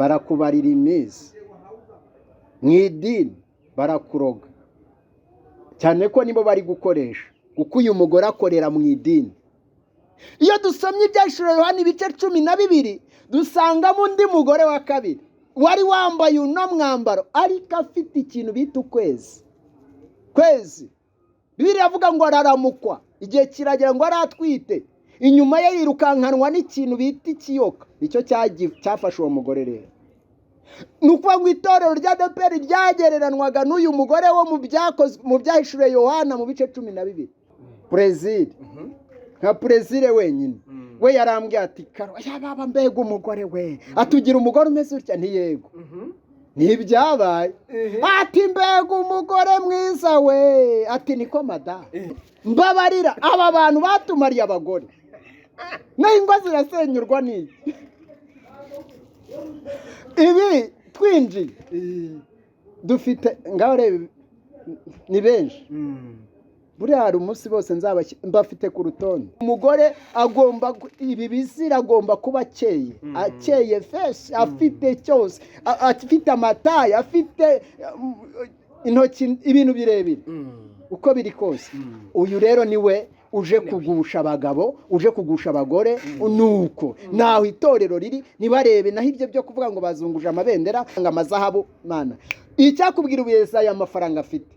Barakubarira iminsi mu idini, barakuroga cyane ko nibo bari gukoresha, kuko uyu mugore akorera mu idini. Iyo dusomye Ibyahishuriwe Yohana ibice 12, dusangamo undi mugore wa kabiri wari wambaye uno mwambaro, ariko afite ikintu bita ukwezi kwezi. Bibiliya iravuga ngo araramukwa, igihe kiragera ngo aratwite, inyuma ye yirukankanwa n'ikintu bita ikiyoka, nicyo cyafashe uwo mugore. Rero ni ukuvuga ngo itorero rya ADEPR ryagereranwaga n'uyu mugore wo mu byakozwe, mu Byahishuriwe Yohana mu bice 12. Perezida, nka perezida wenyine we yarambwiye ati: "Karo yababa, mbega umugore we!" Atugira umugore umeze utya, ntiyego ntibyabaye. Ati: "Mbega umugore mwiza we!" Ati: "Niko madamu." Mbabarira, aba bantu batumariye abagore, naho ingo zirasenyurwa n'iki? Ibi twinjiye dufite ngaho, reba, ni benshi. Buriya hari umunsi bose nzaba mbafite ku rutonde. Umugore agomba ibi bizira, agomba kuba akeye, akeye fresh, afite cyose, afite amataye, afite intoki, ibintu birebire. Uko biri kose, uyu rero niwe uje kugusha abagabo, uje kugusha abagore. Nuko naho itorero riri ntibarebe naho ibyo byo kuvuga ngo bazunguje amabendera, ngo amazahabu. Mana, icyakubwira ubu, aya mafaranga afite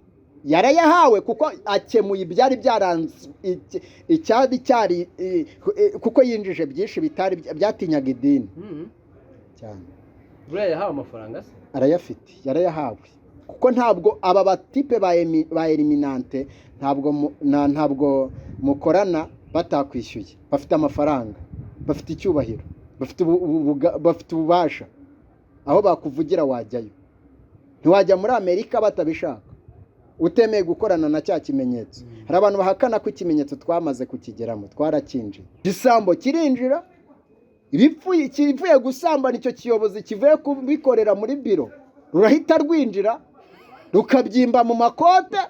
yarayahawe kuko akemuye ibyari byaranze icyari cyari kuko yinjije byinshi bitari byatinyaga idini cyane. Buriya yahawe amafaranga se? Arayafite, yarayahawe, kuko ntabwo aba batipe ba Illuminati ntabwo mukorana batakwishyuye. Bafite amafaranga, bafite icyubahiro, bafite ububasha. Aho bakuvugira wajyayo, ntiwajya muri Amerika batabishaka, utemeye gukorana na cya kimenyetso. Hari abantu bahakana ko ikimenyetso twamaze kukigeramo, twarakinjiye. Igisambo kirinjira, ibipfuye, kivuye gusambana, icyo kiyobozi kivuye kubikorera muri biro, rurahita rwinjira, rukabyimba mu makote,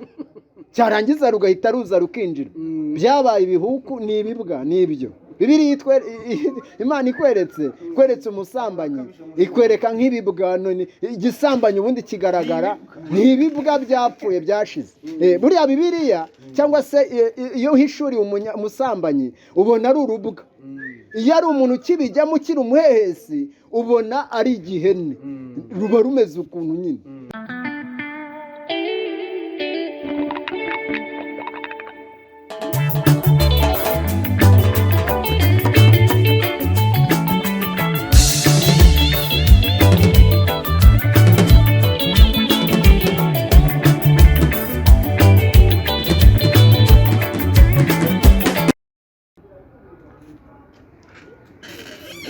cyarangiza rugahita ruza rukinjira. Byabaye ibihuku, ni ibibwa, ni ibyo. Bibiliya Imana ikweretse umusambanyi, ikwereka nk'ibibwa. None igisambanyi ubundi kigaragara ni ibibwa byapfuye, byashize. Buriya Bibiliya cyangwa se iyo uhishuriye umusambanyi, ubona ari urubwa. Iyo ari umuntu ukibijyamo, ukiri umuhehesi, ubona ari igihene, ruba rumeze ukuntu nyine.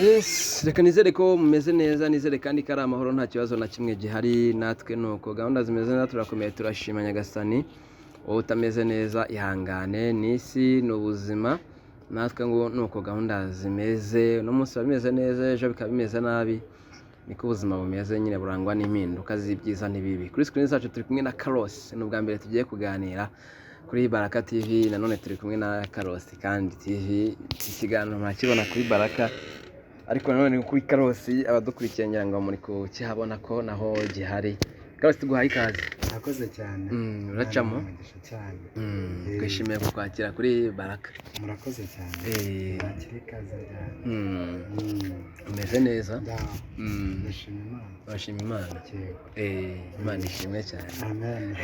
Yes, reka nizere ko mumeze neza, nizere kandi ko ari amahoro, nta kibazo na kimwe gihari. Natwe nuko gahunda zimeze neza, turakomeye, turashima Nyagasani. Wowe utameze neza, ihangane, ni isi, ni ubuzima. Natwe ngo nuko gahunda zimeze, uno munsi biba bimeze neza, ejo bikaba bimeze nabi. Niko ubuzima bumeze nyine, burangwa n'impinduka z'ibyiza n'ibibi. Kuri screen zacu turi kumwe na Carlos, ni ubwa mbere tugiye kuganira kuri Baraka TV. Nanone turi kumwe na Carlos kandi TV. Iki kiganiro murakibona kuri Baraka, ariko nanone kuri Carlos. Abadukurikiye ngira ngo muri kukihabona ko naho gihari. Carlos, tuguhaye ikaze. Murakoze cyane. Uracamo. Imana umugisha cyane. Twishimiye kukwakira kuri Baraka. Murakoze cyane. Nakira ikaze cyane. Umeze neza? Ndaho. Ndashima Imana. Urashima Imana? Yego. Imana ishimwe cyane. Amen.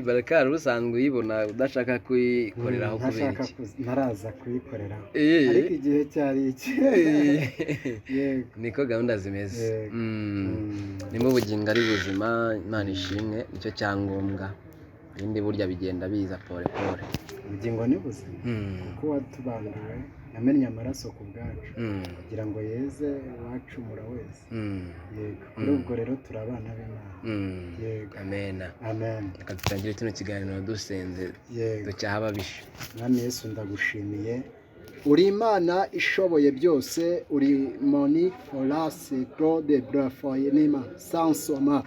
Baraka hari usanzwe uyibona udashaka kuyikoreraho kubera Ntashaka iki? Ntaraza kuyikoreraho, ariko igihe cyari iki. Yego. Niko gahunda zimeze. Yego. Nimba ubugingo ari buzima, Imana ishimwe, nicyo cyangombwa. Ibindi burya bigenda biza pole pole. Ubugingo ni buzima, kuko uwatubambiwe yamennye amaraso ku bwacu kugira ngo yeze uwacumura wese. Yego, kuri ubwo rero turi abana b'Imana. Yego. Amena. Amen. Reka dutangire kino kiganiro dusenze. Yego. Ducyaha ababisha. Mwami Yesu, ndagushimiye. Uri Imana ishoboye byose, uri moni forasi claude brafoyenema sansoma.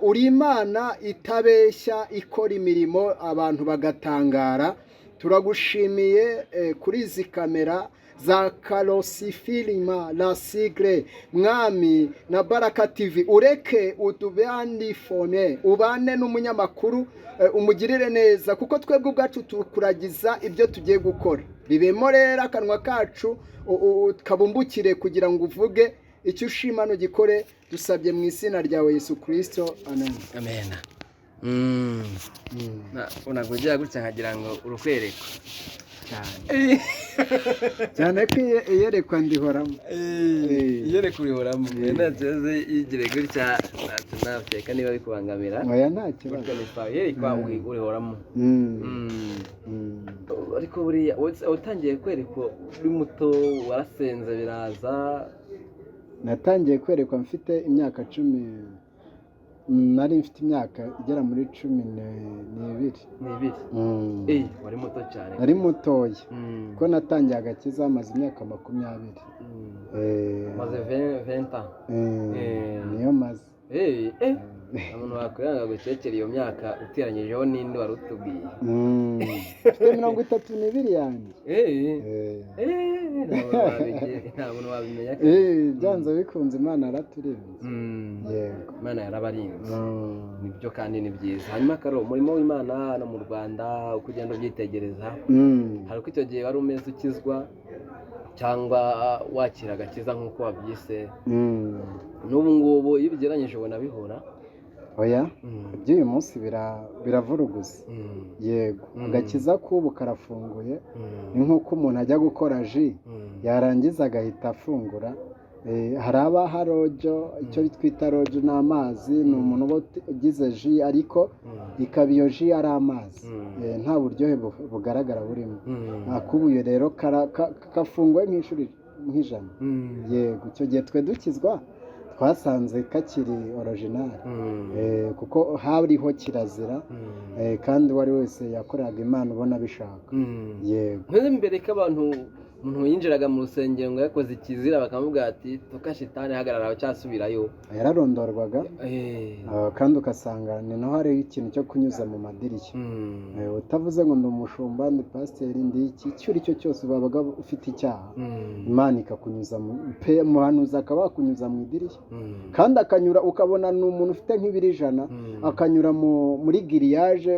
Uri Imana itabeshya, ikora imirimo abantu bagatangara. Turagushimiye kuri izi kamera. Za Karosifilima La Sigre, Mwami, na Baraka TV, ureke utubandifone, ubane n'umunyamakuru, umugirire neza, kuko twebwe ubwacu tukuragiza ibyo tugiye gukora. Bibemo rero akanwa kacu kabumbukire kugira ngo uvuge icyo ushima ntugikore. Dusabye mu izina ryawe Yesu Kirisito, amen. Amena. Ntabwo ugira gutya nkagira ngo urukwerekwa. Cyane cyane ko iyerekwa ndihoramo. Iyerekwa urihoramo, nta kibazo. Yigire gutya, ntacyo nakeka niba bikubangamira. Oya, nta kibazo. Gutya ni sawa, iyerekwa urihoramo. Ariko buriya utangiye kwerekwa uri muto, warasenze biraza? Natangiye kwerekwa mfite imyaka 10, nari mfite imyaka igera muri 12. Ni ibiri? Wari muto cyane. Nari mutoya, kuko natangiye agakiza maze imyaka 20. Maze 20 ans. Niyo maze. Nta muntu wakwiranga gukekera iyo myaka uteranyijeho n'indi wari utubwiye. Mfite 32 yanjye. Nta muntu wabimenya. Byanze bikunze Imana yaraturinze. Yego. Imana yarabarinze. Nibyo kandi ni byiza. Hanyuma Karo, umurimo w'Imana hano mu Rwanda, uko ugenda ubyitegereza, hari uko icyo gihe wari umeze ukizwa cyangwa wakira agakiza nk'uko wabyise, n'ubu ngubu iyo ubigereranyije ubona bihura? Oya, iby'uyu munsi biravuruguza. Yego. Agakiza k'ubu karafunguye. Ni nk'uko umuntu ajya gukora jus, yarangiza agahita afungura. Hari abaha rojo, icyo twita rojo ni amazi, ni umuntu uba ugize jus ariko ikaba iyo jus ari amazi. Nta buryohe bugaragara burimo. Akubuye rero kafunguye nk'inshuro nk'ijana. Yego, icyo gihe twe dukizwa twasanze kakiri original, kuko hariho kirazira, kandi uwo ari wese yakoreraga Imana ubona abishaka. Yego. Ntuzi mbere ko abantu, umuntu yinjiraga mu rusengero ngo yakoze ikizira, bakamubwira ati toka shitani, hagarara aho cyasubirayo. Yararondorwaga, kandi ugasanga ni naho hariho ikintu cyo kunyuza mu madirishya. Utavuze ngo ndi umushumba, ndi pasiteri, ndi iki, icyo uri cyo cyose, wabaga ufite icyaha, Imana ikakunyuza pe, umuhanuzi akaba yakunyuza mu idirishya, kandi akanyura ukabona ni umuntu ufite nk'ibiro 100, akanyura muri grillage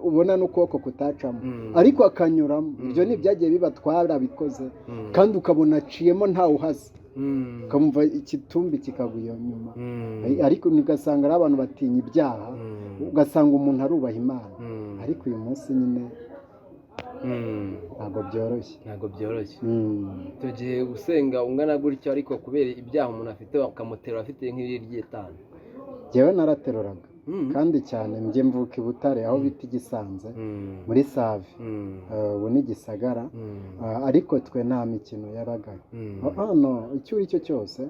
ubona n'ukuboko kutacamo, ariko akanyuramo. Ibyo ni ibyagiye biba, twarabikoze, kandi ukabona aciyemo ntawe uhazi, ukamva ikitumbi kikagwa iyo nyuma. Ariko ugasanga ari abantu batinya ibyaha, ugasanga umuntu arubaha Imana. Ariko uyu munsi nyine ntabwo byoroshye. Ntabwo byoroshye. Icyo gihe usenga ungana gutyo, ariko kubera ibyaha umuntu afite bakamuterura afite nk'ibiri ry'itanu. Njyewe narateruraga, kandi cyane. Njye mvuka i Butare, aho bita i Gisanze, muri Save. Ubu ni Gisagara. Ariko twe nta mikino yabagayo hano. Icyo uri cyo cyose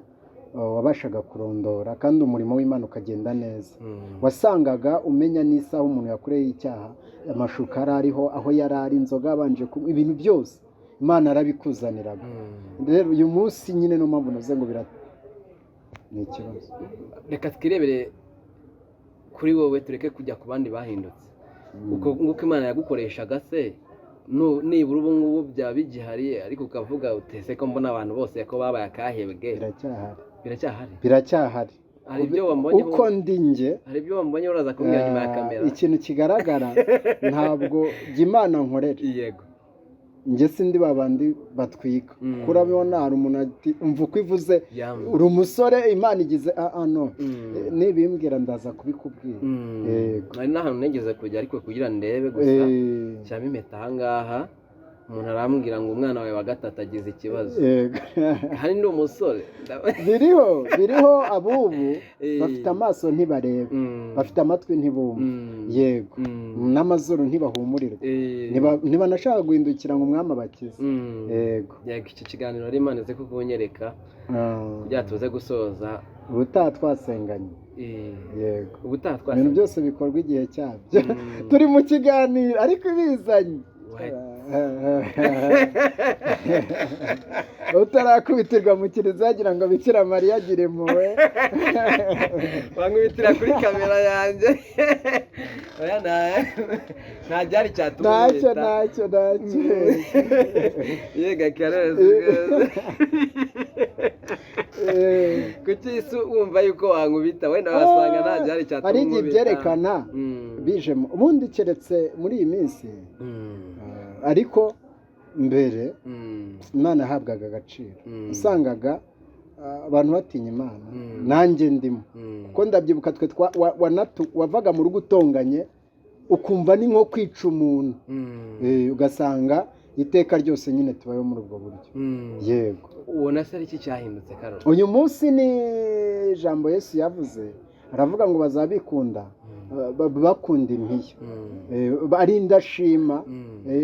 wabashaga kurondora, kandi umurimo w'Imana ukagenda neza. Wasangaga umenya n'isaha umuntu yakoreye icyaha, amashuka yari ariho, aho yari ari, inzoga yabanje kunywa, ibintu byose Imana yarabikuzaniraga. Rero uyu munsi nyine niyo mpamvu navuze ngo ni ikibazo. Reka twirebere kuri wowe, tureke kujya ku bandi bahindutse. Uko nguko Imana yagukoreshaga se, nibura ubu ngubu byaba bigihari, ariko ukavuga utese ko mbona abantu bose ko babaye akahebwe? Biracyahari. Biracyahari? Biracyahari. Hari ibyo wambonyeho? Uko ndi njye, Hari ibyo wambonye, uraza kumbwira nyuma ya kamera. Ikintu kigaragara, ntabwo jya Imana nkorera, njye sindi babandi batwika. Kuko urabona hari umuntu ati umva uko ivuze, uri umusore, Imana igize no nibimbwira ndaza kubikubwira. Yego. Hari n'ahantu nigeze kujya, ariko kugira ndebe gusa, shyiramo impeta ahangaha, umuntu arambwira ngo umwana wawe wa gatatu agize ikibazo. Kandi ndi umusore. Biriho, biriho. Abubu bafite amaso ntibarebe, bafite amatwi ntibumve, yego, n'amazuru ntibahumurirwa, ntibanashaka guhindukira ngo umwami abakize. Yego. Yego, icyo kiganiro ari Imana ize kukunyereka kugira tuze gusoza. Ubutaha twasenganye. Yego. Ubutaha Ibintu twasenganye. byose bikorwa igihe cyabyo. Turi mu kiganiro ariko ibizanye. What? Utarakubitirwa mu kiliziya agira ngo Bikira Mariya agire impuhwe. Wankubitira kuri kamera yanjye? Oya, nta byari cyatuma Ntacyo. unkubita. Ntacyo, ntacyo. Yega Karosi, kuki isi wumva yuko wankubita? Wenda wasanga nta byari cyatuma Hari igihe unkubita. byerekana bijemo ubundi, keretse muri iyi minsi, ariko mbere Imana yahabwaga agaciro. Usangaga abantu batinya Imana, nanjye ndimo, kuko ndabyibuka twe wavaga mu rugo utonganye, ukumva ni nko kwica umuntu. Ugasanga iteka ryose nyine tubayeho muri ubwo buryo. Yego. Ubona se ari iki cyahindutse, Karoli? Uyu munsi ni ijambo Yesu yavuze, aravuga ngo bazabikunda, bakunda impiya, ari indashima,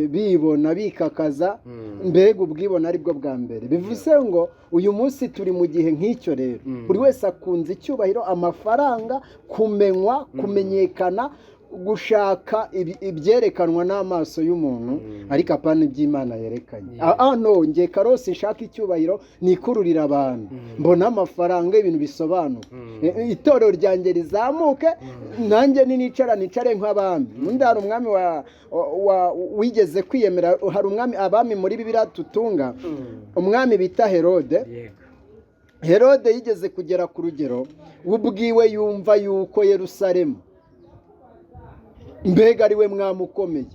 bibona, bikakaza, mbega ubwibone aribwo bwa mbere. Bivuze ngo uyu munsi turi mu gihe nk'icyo rero. Buri wese akunze icyubahiro, amafaranga, kumenywa, kumenyekana, gushaka ibyerekanwa n'amaso y'umuntu, ariko apana iby'Imana yerekanye. No nge Karosi nshaka icyubahiro, nikururira abantu, mbona amafaranga, ibintu bisobanuka, itorero ryanjye rizamuke, nanjye ninicara nicare nk'abami. Ubundi hari umwami wigeze kwiyemera, hari umwami, abami muri Bibiliya tutunga, umwami bita Herode. Herode yigeze kugera ku rugero we ubwiwe yumva yuko Yerusalemu mbega ari we mwami ukomeye,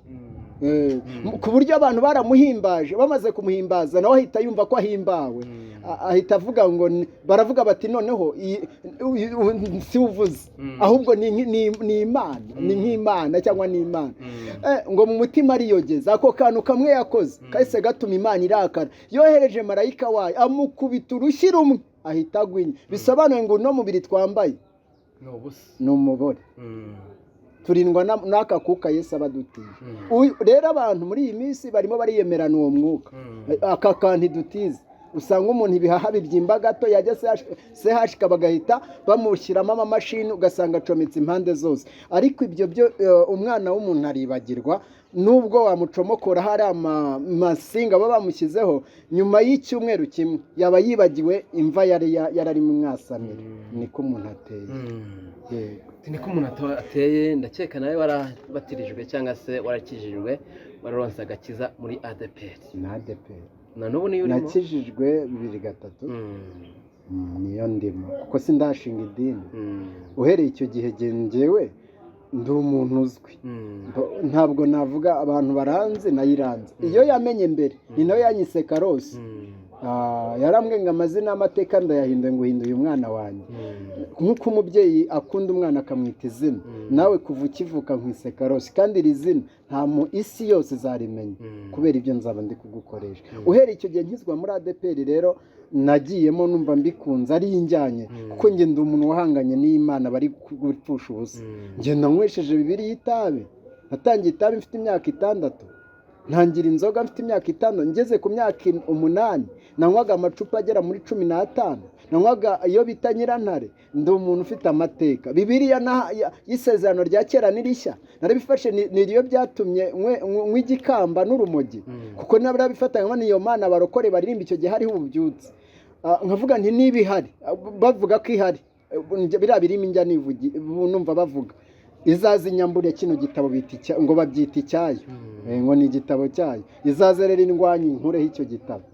ku buryo abantu baramuhimbaje. Bamaze kumuhimbaza, nawe ahita yumva ko ahimbawe. Ahita avuga ngo baravuga bati: "Noneho si uvuze, ahubwo ni Imana, ni nk'Imana cyangwa ni Imana." Ngo mu mutima ariyogeza. Ako kantu kamwe yakoze kahise gatuma Imana irakara. Yohereje marayika wayo, amukubita urushyi rumwe, ahita agwinya. Bisobanuye ngo uno mubiri twambaye Ni ubusa. ni umubore. Turindwa n'aka kuka Yesu aba adutiye. Rero abantu muri iyi minsi barimo bariyemerana uwo mwuka. Aka kantu dutize, usanga umuntu ibihaha bibyimba gato, yajya CHK bagahita bamushyiramo amamashini, ugasanga acometse impande zose. Ariko ibyo byo, umwana w'umuntu aribagirwa. Nubwo wamucomokora hari amasinga baba bamushyizeho, nyuma y'icyumweru kimwe yaba yibagiwe imva yari yararimo imwasamira. Niko umuntu ateye. Yego. Niko umuntu ateye. Ndakeka nawe warabatirijwe cyangwa se warakijijwe, wararonse agakiza muri ADEPR. Na ADEPR. Na n'ubu niyo urimo? Nakijijwe 2003. Niyo ndimo, kuko sindashinga idini. Uhereye icyo gihe njyewe ndi umuntu uzwi. Ntabwo navuga abantu baranzi, nayiranze. Iyo yamenye mbere ni nayo yanyise Karosi. Yarambwiye ngo amazina y'amateka ndayahinduye, ngo uhinduye umwana wanjye. Nk'uko umubyeyi akunda umwana akamwita izina, nawe kuva ukivuka nkwise Karosi, kandi iri zina nta mu isi yose izarimenya kubera ibyo nzaba ndi kugukoresha. Uhereye icyo gihe nkizwa muri ADEPR rero, nagiyemo numva mbikunze, ari injyanye, kuko njye ndi umuntu wahanganye n'Imana bari gupfusha ubusa. Njye nanywesheje Bibiliya itabi. Natangiye itabi mfite imyaka 6, ntangira inzoga mfite imyaka 6. Ngeze ku myaka 8 nanywaga amacupa agera muri 15, nanywaga iyo bita nyirantare. Ndi umuntu ufite amateka. Bibiliya y'isezerano rya kera n'irishya narabifashe, ni ryo byatumye nywa igikamba n'urumogi, kuko narabifatanywe n'iyo Mana abarokore baririmba. Icyo gihe hariho ububyutse. Nkavuga nti niba ihari, bavuga ko ihari, biriya birimo njya numva bavuga, izaze inyambure kino gitabo bita ngo babyita icyayo. Ngo ni igitabo cyayo, izaze rero indwanyi nkureho icyo gitabo.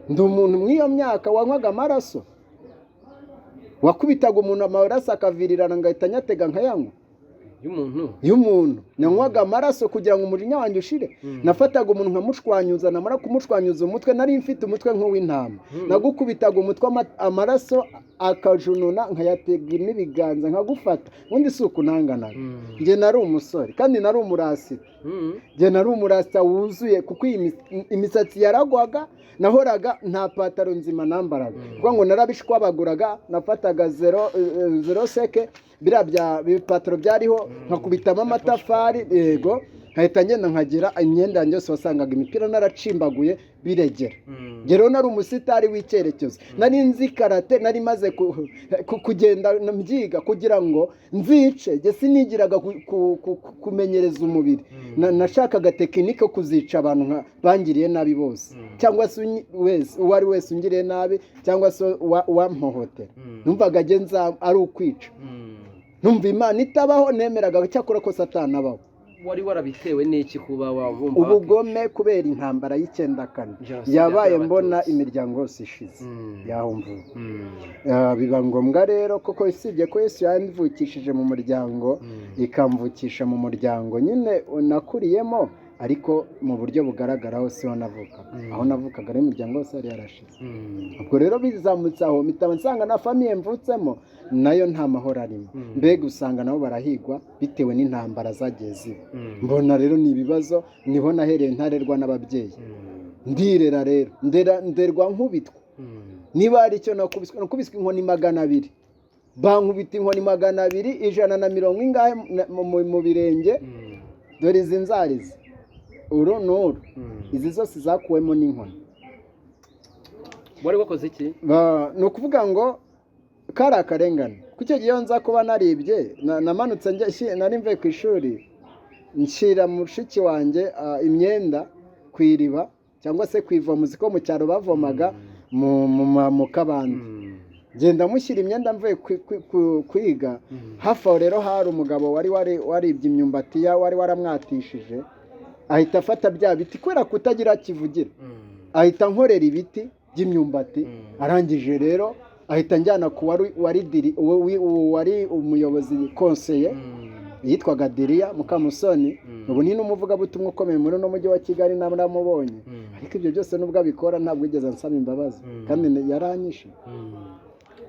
Ndi umuntu mw'iyo myaka wanywaga amaraso, wakubitaga umuntu amaraso akavirirana, ngahita nyatega nkayanywa. Y'umuntu? Y'umuntu. Nanywaga amaraso kugira ngo umujinya wanjye ushire. Nafataga umuntu nkamushwanyuza, namara kumushwanyuza umutwe, nari mfite umutwe nk'uw'intama, nagukubitaga umutwe amaraso akajununa, nkayatega n'ibiganza nkagufata. Ubundi si uku nanganaga. Njye nari umusore kandi nari umurasita. Njye nari umurasita wuzuye, kuko iyi imisatsi yaragwaga, nahoraga nta pataro nzima nambaraga, kuko ngo narabishwabaguraga. Nafataga zero zero seke, biriya bya bipataro byariho, nkakubitamo amatafari, yego, nkahita ngenda nkagira imyenda yanjye yose, wasangaga imipira naracimbaguye. biregera. Njye rero nari umusitari w'icyerekezo, nari nzi karate, nari maze kugenda mbyiga kugira ngo nzice. Njye sinigiraga kumenyereza umubiri. Nashakaga tekinike yo kuzica abantu bangiriye nabi bose, cyangwa se wese, uwo ari wese ungiriye nabi, cyangwa se uwampohotera. Numvaga njye ari ukwica. Numva Imana itabaho, nemeraga cyakora ko Satani abaho. Wari warabitewe n'iki kuba wumva Ubugome, kubera intambara y'94 Jenoside yabaye, yakorewe mbona Abatutsi. imiryango yose ishize yahumvuye. Biba ngombwa rero, koko usibye ko Yesu yamvukishije mu muryango, ikamvukisha mu muryango nyine nakuriyemo, ariko mu buryo bugaragara siho navukaga. Aho navukaga ari imiryango yose yari yarashize. Ubwo rero bizamutse aho, mpita nsanga na famille mvutsemo nayo nta mahoro arimo. Mbega usanga nabo barahigwa bitewe n'intambara zagiye ziba. Mbona rero ni ibibazo. Niho nahereye ntarerwa n'ababyeyi, ndirera rero, nderwa nkubitwa. Niba hari icyo nakubiswe, nakubiswe inkoni 200. Bankubita inkoni 200, ijana na mirongo ingahe mu birenge. Dore izi nzarizi, uru n'uru, izi zose zakuwemo n'inkoni. Wari wakoze iki? Ni ukuvuga ngo kari akarengane, kuko icyo gihe iyo nza kuba naribye, namanutse nari mvuye ku ishuri, nshyira mushiki wanjye imyenda ku iriba cyangwa se ku ivomo. Uzi ko mu cyaro bavomaga mu kabande. Ngenda mushyira imyenda mvuye kwiga. Hafi aho rero hari umugabo wari waribye imyumbati ya wari waramwatishije, ahita afata bya biti kubera kutagira kivugira, ahita ankorera ibiti by'imyumbati. Arangije rero ahita njyana ku wari wari umuyobozi, conseiller, yitwaga Diriya Mukamusoni. Ubu ni n'umuvugabutumwa ukomeye muri uno mujyi wa Kigali, naramubonye. Ariko ibyo byose nubwo abikora, ntabwo yigeze ansaba imbabazi, kandi yaranyishe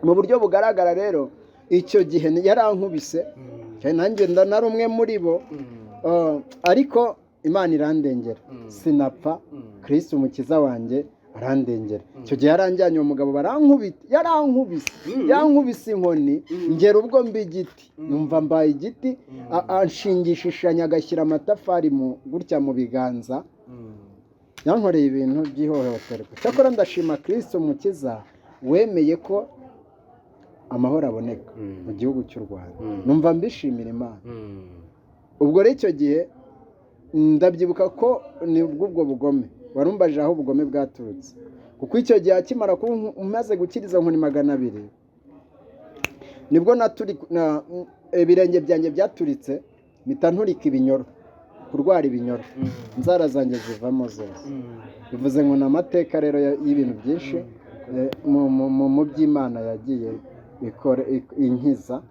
mu buryo bugaragara. Rero icyo gihe yarankubise, kandi nanjye nari umwe muri bo. Ariko Imana irandengera, sinapfa. Kristo umukiza wanjye arandengera. Icyo gihe yaranjyanye, uwo mugabo barankubita, yarankubise, yankubise inkoni ngera ubwo mba igiti, numva mbaye igiti. Anshingishishanya, agashyira amatafari mu gutya mu biganza. Yankoreye ibintu by'ihohoterwa. Cyakora ndashima Kristo umukiza wemeye ko amahoro aboneka mu gihugu cy'u Rwanda. Numva mbishimira Imana. Ubwo rero icyo gihe ndabyibuka ko ni ubwo bugome warumbaje, aho ubugome bwaturutse, kuko icyo gihe akimara kuba umaze gukiriza inkoni 200, nibwo ibirenge byanjye byaturitse, mpita nturika ibinyoro, kurwara ibinyoro, inzara zanjye zivamo zose. Bivuze ngo ni amateka rero y'ibintu byinshi mu by'Imana yagiye ikora inkiza.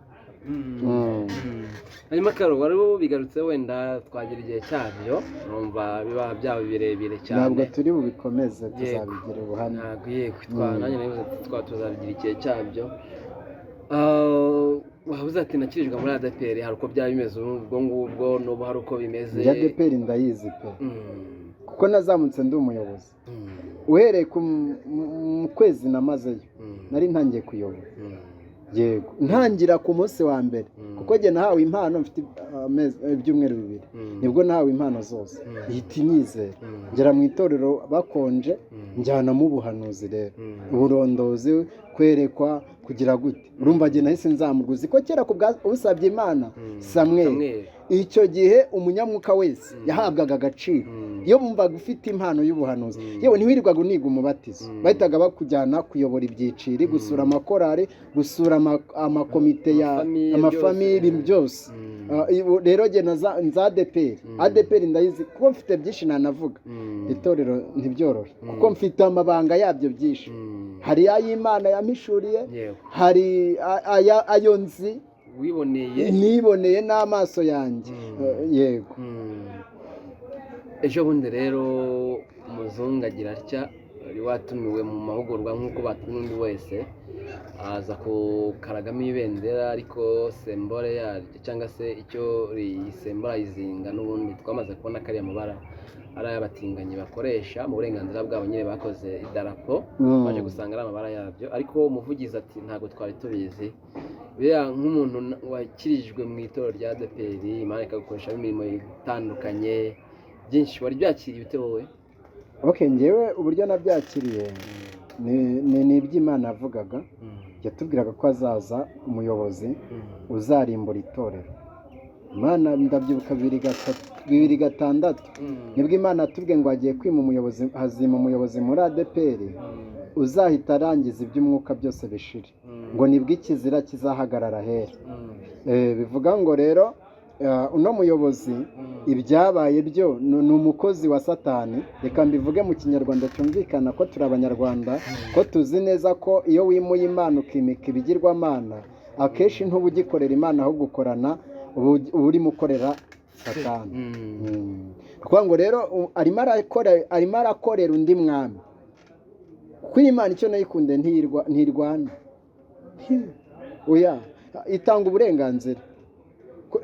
Hanyuma Karo, wari bigarutse, wenda twagira igihe cyabyo, numva biba byaba birebire cyane. Ntabwo turi bubikomeze, tuzabigira ubuhamya. Ntabwo, yego, nanjye nabivuze ati tuzabigira igihe cyabyo. Wabuze ati nakirijwe muri ADEPR, hari uko byaba bimeze ubwo ngubwo, n'ubu hari uko bimeze. Njya ADEPR ndayizi pe, kuko nazamutse ndi umuyobozi. Uhereye mu kwezi namazeyo, nari ntangiye kuyobora. Yego, ntangira ku munsi wa mbere, kuko njye nahawe impano mfite ibyumweru 2, nibwo nahawe impano zose, ihita inyizera. Ngera mu itorero bakonje, njyanamo ubuhanuzi rero, uburondozi, kwerekwa, kugira gute. Urumva njye nahise nzamurwa. Uzi ko kera ku bwa usabye Imana Samweli, Samweli. icyo gihe umunyamwuka wese yahabwaga agaciro. Iyo bumvaga ufite impano y'ubuhanuzi, yewe ntiwirirwaga uniga umubatizo, bahitaga bakujyana kuyobora ibyiciri, gusura amakorari, gusura amakomite ya Amafamille, amafamille, byose. ibintu byose. Rero njye nza ADEPR. ADEPR ndayizi kuko mfite byinshi nanavuga. Itorero ntibyorohe kuko mfite amabanga yabyo byinshi. Hari ay'Imana yampishuriye, hari ayo nzi wiboneye, niboneye n'amaso yanjye. Yego. Ejo bundi rero umuzungu agira atya, wari watumiwe mu mahugurwa nk'uko batumye undi wese, aza kukaragamo ibendera, ariko symbole yaryo cyangwa se icyo risymbolizinga, n'ubundi twamaze kubona ko ariya mabara ari ay'abatinganyi bakoresha mu burenganzira bwabo nyine, bakoze idarapo. Baje gusanga ari amabara yabyo, ariko umuvugizi ati ntabwo twari tubizi. Biriya nk'umuntu wakirijwe mu itorero rya ADEPR, Imana ikagukoreshamo imirimo itandukanye byinshi, wari byakiriye ute wowe? Okay, njyewe uburyo nabyakiriye ni iby'Imana yavugaga. Yatubwiraga ko azaza umuyobozi uzarimbura itorero. Imana, ndabyibuka 2006 nibwo Imana yatubwiye ngo hagiye kwima umuyobozi, hazima umuyobozi muri ADEPR uzahita arangiza iby'umwuka byose bishire, ngo nibwo ikizira kizahagarara ahera. Bivuga ngo rero uno muyobozi ibyabaye byo ni umukozi wa Satani. Reka mbivuge mu Kinyarwanda cyumvikana, ko turi Abanyarwanda, ko tuzi neza ko iyo wimuye Imana ukimika ibigirwamana, akenshi ntuba ugikorera Imana, ahubwo ukorana uba urimo ukorera Satani. Ni ukuvuga ngo rero arimo arakorera undi mwami, kuko iyi Imana icyo nayikunde ntirwana, oya, itanga uburenganzira.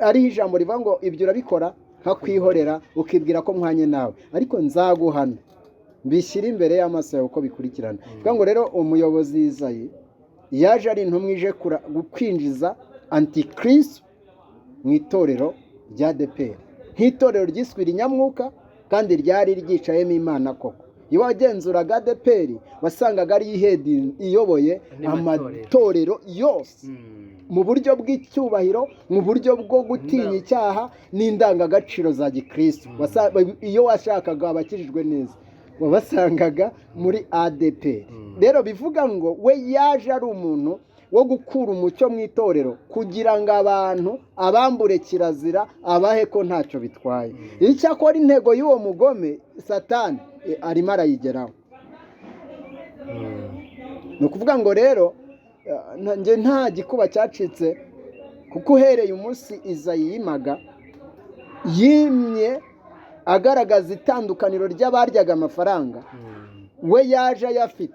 Ariho ijambo rivuga ngo ibyo urabikora nkakwihorera, ukibwira ko mwanye nawe, ariko nzaguhana mbishyire imbere y'amaso yawe uko bikurikirana. Bivuga ngo rero umuyobozi Izayi yaje ari intumwa ije kwinjiza antikristo mu itorero rya ADEPR, nk'itorero ryiswe irinyamwuka kandi ryari ryicayemo Imana koko. Iyo wagenzuraga ADEPR wasangaga ari ihedi iyoboye Andi matorero. amatorero yose mu buryo bw'icyubahiro, mu buryo bwo gutinya icyaha n'indangagaciro za gikristo. Iyo washakaga abakijijwe neza wabasangaga muri ADEPR. Rero bivuga ngo we yaje ari umuntu wo gukura umucyo mu itorero kugira ngo abantu abambure kirazira, abahe ko ntacyo bitwaye. Icyakora intego y'uwo mugome Satani arimo arayigeraho. Ni ukuvuga ngo rero njye nta gikuba cyacitse, kuko uhereye umunsi Izayi yimaga, yimye agaragaza itandukaniro ry'abaryaga amafaranga. We yaje ayafite,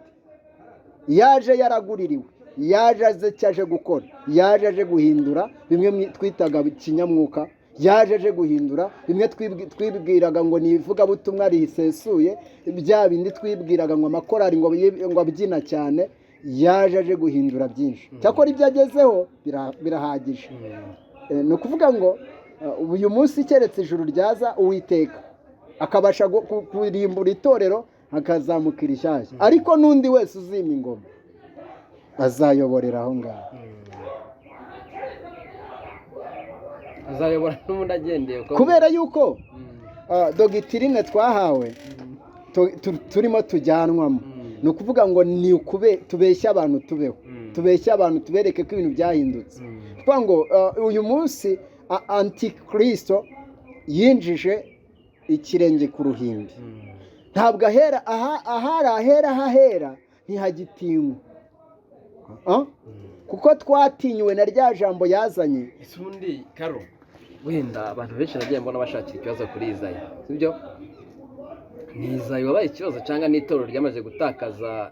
yaje yaraguririwe, yaje azi icyo aje gukora, yaje aje guhindura bimwe twitaga kinyamwuka, yaje aje guhindura bimwe twibwiraga ngo ni ivugabutumwa risesuye, bya bindi twibwiraga ngo amakorari ngo abyina cyane. Yaje aje guhindura byinshi. Cyakora ibyo agezeho birahagije. Ni ukuvuga ngo uyu munsi keretse ijuru ryaza, Uwiteka akabasha kurimbura itorero akazamuka irishyashya, ariko n'undi wese uzima ingoma azayoborera aho ngaho. Azayobora n'ubundi agendeye Kubera yuko doctrine twahawe turimo tujyanwamo, ni ukuvuga ngo ni ukube tubeshye abantu tubeho, tubeshye abantu tubereke ko ibintu byahindutse. Kuvuga ngo uyu munsi antikristo yinjije ikirenge ku ruhimbi, ntabwo ahera aha, ahari ahera hahera ntihagitinywa. Kuko twatinyuwe na rya jambo yazanye. Ese ubundi Karo, wenda abantu benshi nagiye mbona bashakira ikibazo kuri Izayi, sibyo? Ni Izayi wabaye ikibazo cyangwa n'itorero ryamaze gutakaza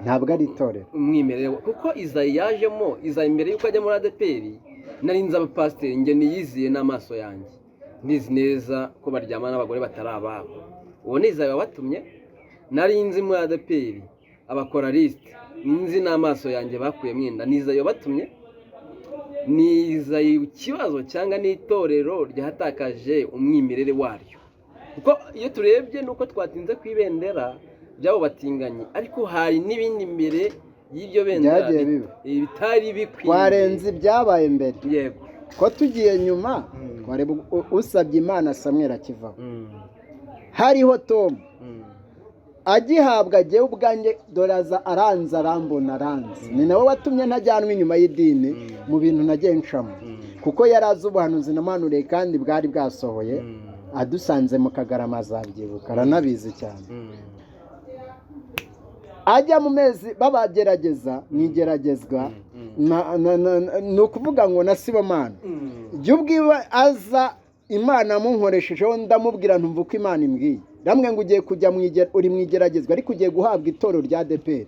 Ntabwo ari itorero. umwimerere? Kuko Izayi yajemo, Izayi mbere y'uko ajya muri ADEPR nari nzi abapasiteri njye niyiziye n'amaso yanjye, ndizi neza ko baryamana n'abagore batari ababo. Uwo ni Izayi wabatumye. Nari nzi muri ADEPR abakoralisite nzi n'amaso yanjye bakuyemo inda, ni Izayi wabatumye. Ni Izayi ikibazo cyangwa n'itorero ryatakaje umwimerere waryo? Kuko iyo turebye nuko twatinze ku ibendera by'abo batinganyi, ariko hari n'ibindi mbere y'iryo bendera Byagiye biba. bitari bikwiye. Twarenze ibyabaye mbere. Yego. Ko tugiye nyuma twareba usabye Imana Samweli akivaho, hariho Tom agihabwa. Jyewe ubwanjye dore aza aranze, arambona, aranze. Ni nawe watumye ntajyanwa inyuma y'idini mu bintu nagiye ncamo, kuko yari azi ubuhanuzi namuhanuriye kandi bwari bwasohoye. Adusanze mu Kagarama azabyibuka, aranabizi cyane. Ajya mu mezi babagerageza mu igeragezwa, ni ukuvuga ngo na Sibomana jya ubwiwe aza, Imana amunkoreshejeho, ndamubwira ntumva uko Imana imbwiye. Ndamwe ngo ugiye kujya uri mu igeragezwa, ariko ugiye guhabwa itorero rya ADEPR,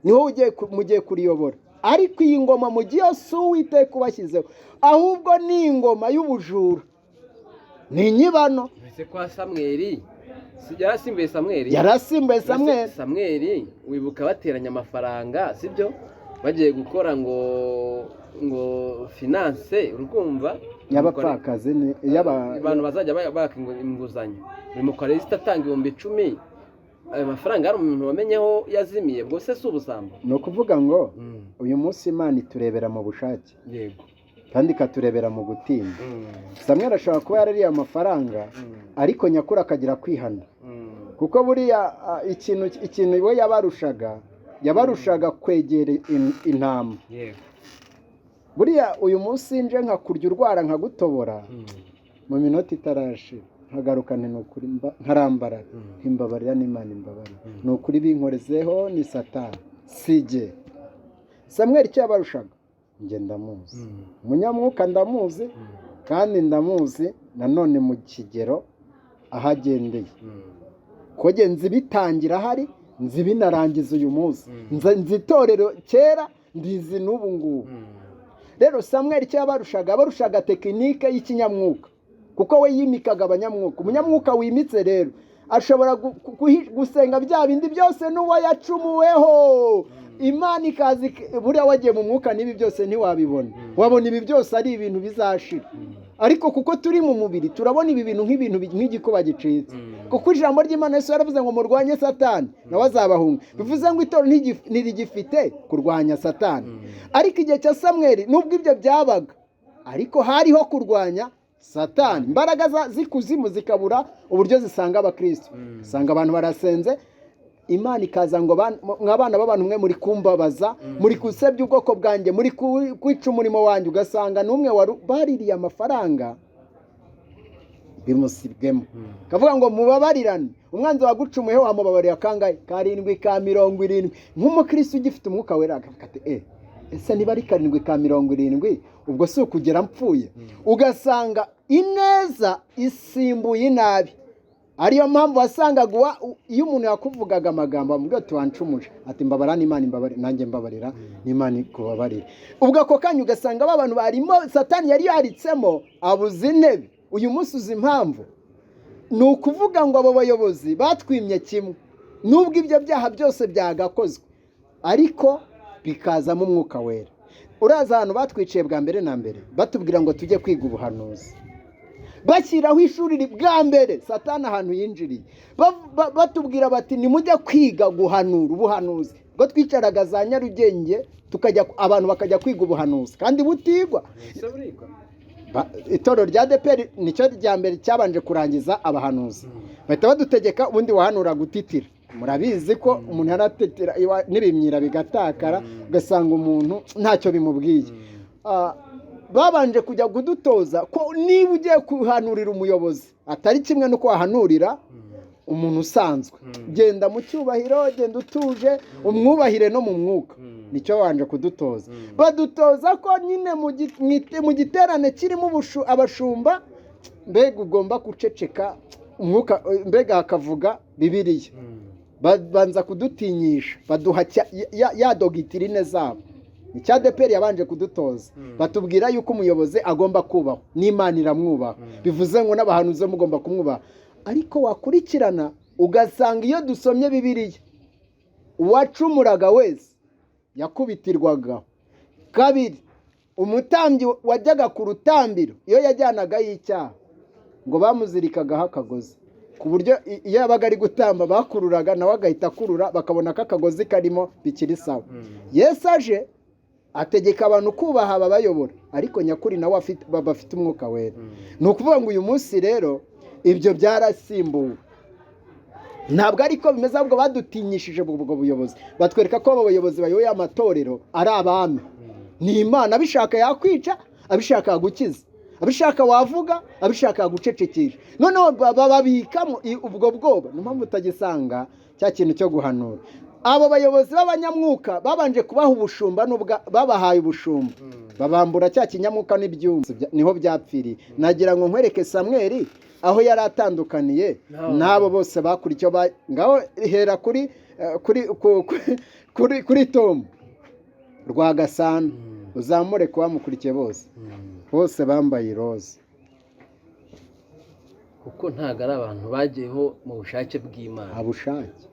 niho ugiye mugiye kuriyobora. Ariko iyi ngoma mugiye si Uwiteka ubashyizeho, ahubwo ni ingoma y'ubujura, ni inyibano. Ese kwa Samweli si yarasimbuye Samweli? Yarasimbuye Samweli. Samweli wibuka bateranya amafaranga, sibyo? Bagiye gukora ngo finance, urukumva? Y'abapfakazi ni iy'aba Abantu bazajya baka inguzanyo, buri mukoresita atanga 10,000. Ayo mafaranga hari umuntu wamenyeho yazimiye? Ubwo se si ubusambo? Ni ukuvuga ngo uyu munsi Imana iturebera mu bushake kandi ikaturebera mu gutinya. Samweli ashobora kuba yarariye amafaranga, ariko nyakuri akagira kwihana, kuko buriya ikintu we yabarushaga kwegera intama. Buriya uyu munsi nje nkakurya urwara, nkagutobora, mu minota itarashira nkagaruka nti: "Ni ukuri nkarambarara, ntimbabarira n'Imana imbabarira, ni ukuri binkorezeho, ni Satani si jye." Samweli icyo yabarushaga, njye ndamuzi, umunyamwuka ndamuzi, kandi ndamuzi nanone mu kigero aho agendeye, ko njye nzi bitangira ahari, nzi binarangiza uyu munsi. Nzi itorero kera, ndizi n'ubu ngubu. Rero Samweli icyo yabarushaga, yabarushaga technique y'ikinyamwuka, kuko we yimikaga abanyamwuka. Umunyamwuka wimitse rero ashobora gusenga bya bindi byose n'uwo yacumuweho, Imana ikaza. Buriya wagiye mu mwuka n'ibi byose ntiwabibona, wabona ibi byose ari ibintu bizashira. Ariko kuko turi mu mubiri, turabona ibi bintu nk'ibintu nk'igikuba gicitse, kuko ijambo ry'Imana, Yesu yaravuze ngo: "Murwanye Satani nawe azabahunga." Bivuze ngo itorero ntirigifite kurwanya Satani. Ariko igihe cya Samweli, nubwo ibyo byabaga, ariko hariho kurwanya Satani, imbaraga z'ikuzimu zikabura uburyo zisanga abakristo. Usanga abantu barasenze, Imana ikaza ngo: "Mwabana b'abantu mwe, muri kumbabaza, muri gusebya ubwoko bwanjye, muri kwica umurimo wanjye." Ugasanga n'umwe wari baririye amafaranga bimusibwemo, kavuga ngo: "Mubabarirane." Umwanzi wagucumuyeho wamubabarira kangahe? Karindwi ka 70. Nk'umukristo ugifite Umwuka Wera akavuga ati: "Ese niba ari karindwi ka 70, ubwo si ukugera mpfuye?" Ugasanga ineza isimbuye inabi. Ariyo mpamvu wasangaga iyo umuntu yakuvugaga amagambo, amubwira ati: "Wancumuje," ati: "Mbabara n'Imana imbabarira, nanjye mbabarira n'Imana ikubabarire." Ubwo ako kanya ugasanga ba bantu barimo Satani yari yaritsemo abuze intebe. Uyu munsi uzi impamvu? Ni ukuvuga ngo abo bayobozi batwimye kimwe, nubwo ibyo byaha byose byagakozwe ariko bikazamo Umwuka Wera. Uraza ahantu batwiciye bwa mbere na mbere, batubwira ngo tujye kwiga ubuhanuzi, bashyiraho ishuri bwa mbere. Satani ahantu yinjiriye, batubwira bati: "Nimujye kwiga guhanura ubuhanuzi." Ubwo twicaraga za Nyarugenge, tukajya, abantu bakajya kwiga ubuhanuzi kandi butigwa. Ese burigwa? Itorero rya ADEPR nicyo rya mbere cyabanje kurangiza abahanuzi, bahita badutegeka ubundi wahanura gutitira. Murabizi ko umuntu yaratetera n'ibimyira bigatakara, ugasanga umuntu ntacyo bimubwiye. Babanje kujya kudutoza ko niba ugiye kuhanurira umuyobozi atari kimwe n'uko wahanurira umuntu usanzwe. Genda mu cyubahiro, genda utuje, umwubahire no mu mwuka. Nicyo babanje kudutoza. Badutoza ko nyine mu giterane kirimo abashumba, mbega ugomba guceceka, umwuka mbega hakavuga Bibiliya. Babanza kudutinyisha, baduha ya doctrine zabo. Icya ADEPR yabanje kudutoza, batubwira yuko umuyobozi agomba kubahwa n'Imana iramwubaha, bivuze ngo n'abahanuzi mugomba kumwubaha. Ariko wakurikirana ugasanga iyo dusomye Bibiliya, uwacumuraga wese yakubitirwaga kabiri. Umutambyi wajyaga ku rutambiro, iyo yajyanagayo icyaha, ngo bamuzirikagaho akagozi, ku buryo iyo yabaga ari gutamba bakururaga, nawe agahita akurura, bakabona ko akagozi karimo bikiri sawa. Yesu aje ategeka abantu kubaha ababayobora, ariko nyakuri nawe bafite Umwuka Wera. Ni ukuvuga ngo uyu munsi rero ibyo byarasimbuwe, ntabwo ariko bimeze, ahubwo badutinyishije ubwo buyobozi, batwereka ko abo bayobozi bayoboye amatorero ari abami, ni Imana. Abishaka yakwica, abishaka yagukiza, abishaka wavuga, abishaka yagucecekesha. Noneho bababikamo ubwo bwoba. Niyo mpamvu utagisanga cya kintu cyo guhanura. Abo bayobozi b'abanyamwuka babanje kubaha ubushumba, n'ubwa babahaye ubushumba, babambura cya kinyamwuka n'ibyumba, niho byapfiriye. Nagira ngo nkwereke Samweli aho yari atandukaniye n'abo bose bakurikiye. Ngaho hera kuri Tom Rwagasana, uzamure ku bamukurikiye bose, bose bambaye iroza. Kuko ntabwo ari abantu bagiyeho mu bushake bw'Imana. Nta bushake.